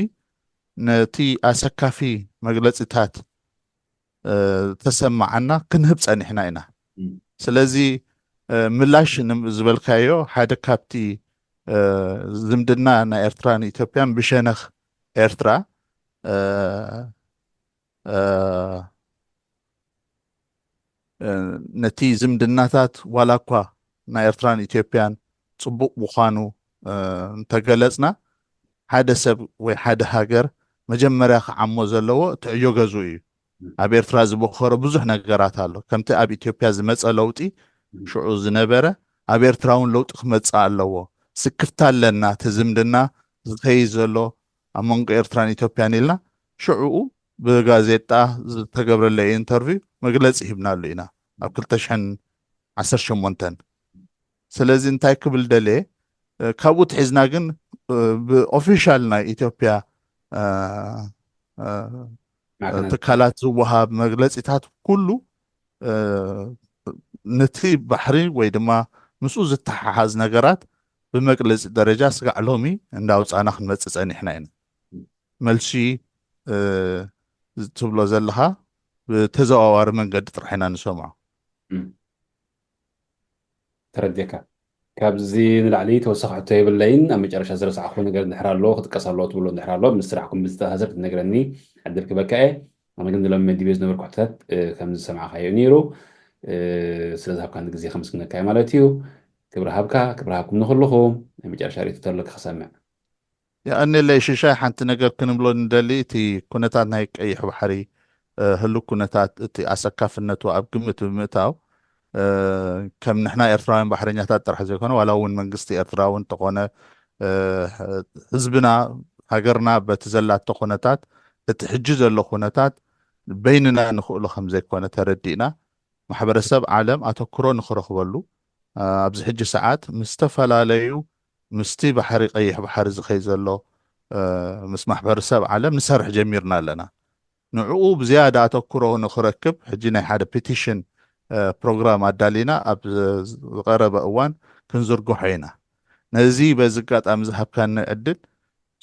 ነቲ ኣሰካፊ መግለፂታት ተሰማዓና ክንህብ ፀኒሕና ኢና። ስለዚ ምላሽ ዝበልካዮ ሓደ ካብቲ ዝምድና ናይ ኤርትራን ኢትዮጵያን ብሸነኽ ኤርትራ ነቲ ዝምድናታት ዋላ እኳ ናይ ኤርትራን ኢትዮጵያን ፅቡቕ ምዃኑ እንተገለፅና ሓደ ሰብ ወይ ሓደ ሃገር መጀመርያ ክዓሞ ዘለዎ እቲ ዕዮ ገዝኡ እዩ። ኣብ ኤርትራ ዝበኸሮ ብዙሕ ነገራት ኣሎ። ከምቲ ኣብ ኢትዮጵያ ዝመፀ ለውጢ ሽዑ ዝነበረ ኣብ ኤርትራ እውን ለውጢ ክመፅእ ኣለዎ። ስክፍታ ኣለና እቲ ዝምድና ዝኸይድ ዘሎ ኣብ መንጎ ኤርትራን ኢትዮጵያን ኢልና ሽዑኡ ብጋዜጣ ዝተገብረለይ ኢንተርቪው መግለፂ ሂብናሉ ኢና ኣብ ክልተ ሽሕን ዓሰርተ ሸሞንተን። ስለዚ እንታይ ክብል ደልየ ካብኡ ትሒዝና ግን ብኦፊሻል ናይ ኢትዮጵያ ትካላት ዝወሃብ መግለፂታት ኩሉ ነቲ ባሕሪ ወይ ድማ ምስኡ ዝተሓሓዝ ነገራት ብመግለፂ ደረጃ ስጋዕ ሎሚ እንዳውፃና ክንመፅእ ፀኒሕና ኢና። መልሲ ትብሎ ዘለኻ ብተዘዋዋሪ መንገዲ ጥራሕ ኢና ንሰምዖ። ተረዲእካ። ካብዚ ንላዕሊ ተወሳኺ ሕቶ የብለይን። ኣብ መጨረሻ ዝረሳዕኹ ነገር እንድሕር ኣሎ ክጥቀስ ኣለዎ ትብሎ እንድሕር ኣሎ ምስ ስራሕኩም ብዝተኣሳሰር ትነግረኒ ዕድል ክበካ እየ። ኣነ ግን ንሎሚ መዲበ ዝነበርኩ ሕቶታት ከምዚ ዝሰማዕካዮ ነይሩ። ስለ ዝሃብካኒ ግዜ ከመስግነካ እየ ማለት እዩ። ክብሪ ሃብካ፣ ክብሪ ሃብኩም ንኹልኹም። ናይ መጨረሻ ርእይቶ ተለካ ክሰምዕ። የቐንየለይ ሽሻይ፣ ሓንቲ ነገር ክንብሎ ንደሊ፣ እቲ ኩነታት ናይ ቀይሕ ባሕሪ ህሉው ኩነታት እቲ ኣሰካፍነቱ ኣብ ግምት ብምእታው ከም ንሕና ኤርትራውያን ባሕረኛታት ጥራሕ ዘይኮነ ዋላ እውን መንግስቲ ኤርትራ እውን እንተኾነ ህዝብና ሃገርና በቲ ዘላቶ ኩነታት እቲ ሕጂ ዘሎ ኩነታት በይንና ንኽእሎ ከም ዘይኮነ ተረዲእና ማሕበረሰብ ዓለም ኣተኩሮ ንኽረኽበሉ ኣብዚ ሕጂ ሰዓት ምስ ዝተፈላለዩ ምስቲ ባሕሪ ቀይሕ ባሕሪ ዝኸይ ዘሎ ምስ ማሕበረሰብ ዓለም ንሰርሕ ጀሚርና ኣለና። ንዕኡ ብዝያዳ ኣተኩሮ ንኽረክብ ሕጂ ናይ ሓደ ፒቲሽን ፕሮግራም ኣዳሊና ኣብ ዝቐረበ እዋን ክንዝርግሖ ኢና። ነዚ በዚ ኣጋጣሚ ዝሃብካኒ ዕድል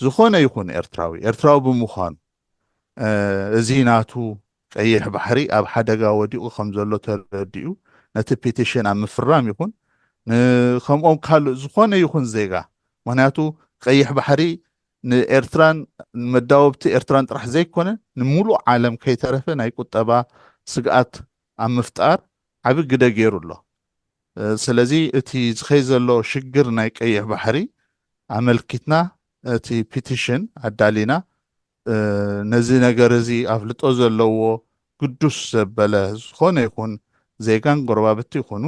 ዝኾነ ይኹን ኤርትራዊ ኤርትራዊ ብምዃኑ እዚ ናቱ ቀይሕ ባሕሪ ኣብ ሓደጋ ወዲቑ ከም ዘሎ ተረዲኡ ነቲ ፒቲሽን ኣብ ምፍራም ይኹን ንከምኦም ካልእ ዝኾነ ይኹን ዜጋ ምክንያቱ ቀይሕ ባሕሪ ንኤርትራን ንመዳወብቲ ኤርትራን ጥራሕ ዘይኮነ ንምሉእ ዓለም ከይተረፈ ናይ ቁጠባ ስግኣት ኣብ ምፍጣር ዓቢ ግደ ገይሩ ኣሎ። ስለዚ እቲ ዝኸይ ዘሎ ሽግር ናይ ቀይሕ ባሕሪ ኣመልኪትና እቲ ፒቲሽን ኣዳሊና ነዚ ነገር እዚ ኣፍልጦ ዘለዎ ግዱስ ዘበለ ዝኾነ ይኹን ዜጋን ጎረባብቲ ይኹኑ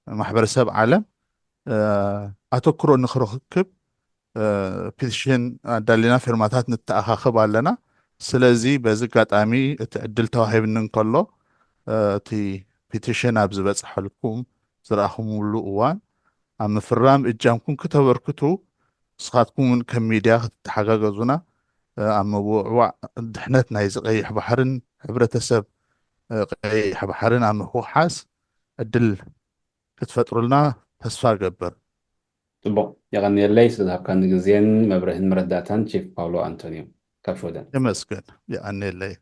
ማሕበረሰብ ዓለም ኣተኩሮ ንክረክብ ፒቲሽን ኣዳሊና ፊርማታት ንተኣኻኸብ ኣለና። ስለዚ በዚ ኣጋጣሚ እቲ ዕድል ተዋሂብኒ እንከሎ እቲ ፒቲሽን ኣብ ዝበፅሐልኩም ዝረኣኹምሉ እዋን ኣብ ምፍራም እጃምኩም ክተበርክቱ ንስኻትኩም እውን ከም ሚድያ ክትተሓጋገዙና ኣብ ምውዕዋዕ ድሕነት ናይዚ ቀይሕ ባሕርን ሕብረተሰብ ቀይሕ ባሕርን ኣብ ምውሓስ ዕድል ክትፈጥሩልና ተስፋ እገብር። ፅቡቕ፣ የቐንየለይ ስለ ዝሃብካኒ ግዜን መብርህን መረዳእታን ቺፍ ፓውሎ ኣንቶኒዮ ካብ ሽወደን። የመስገን፣ የቐንየለይ።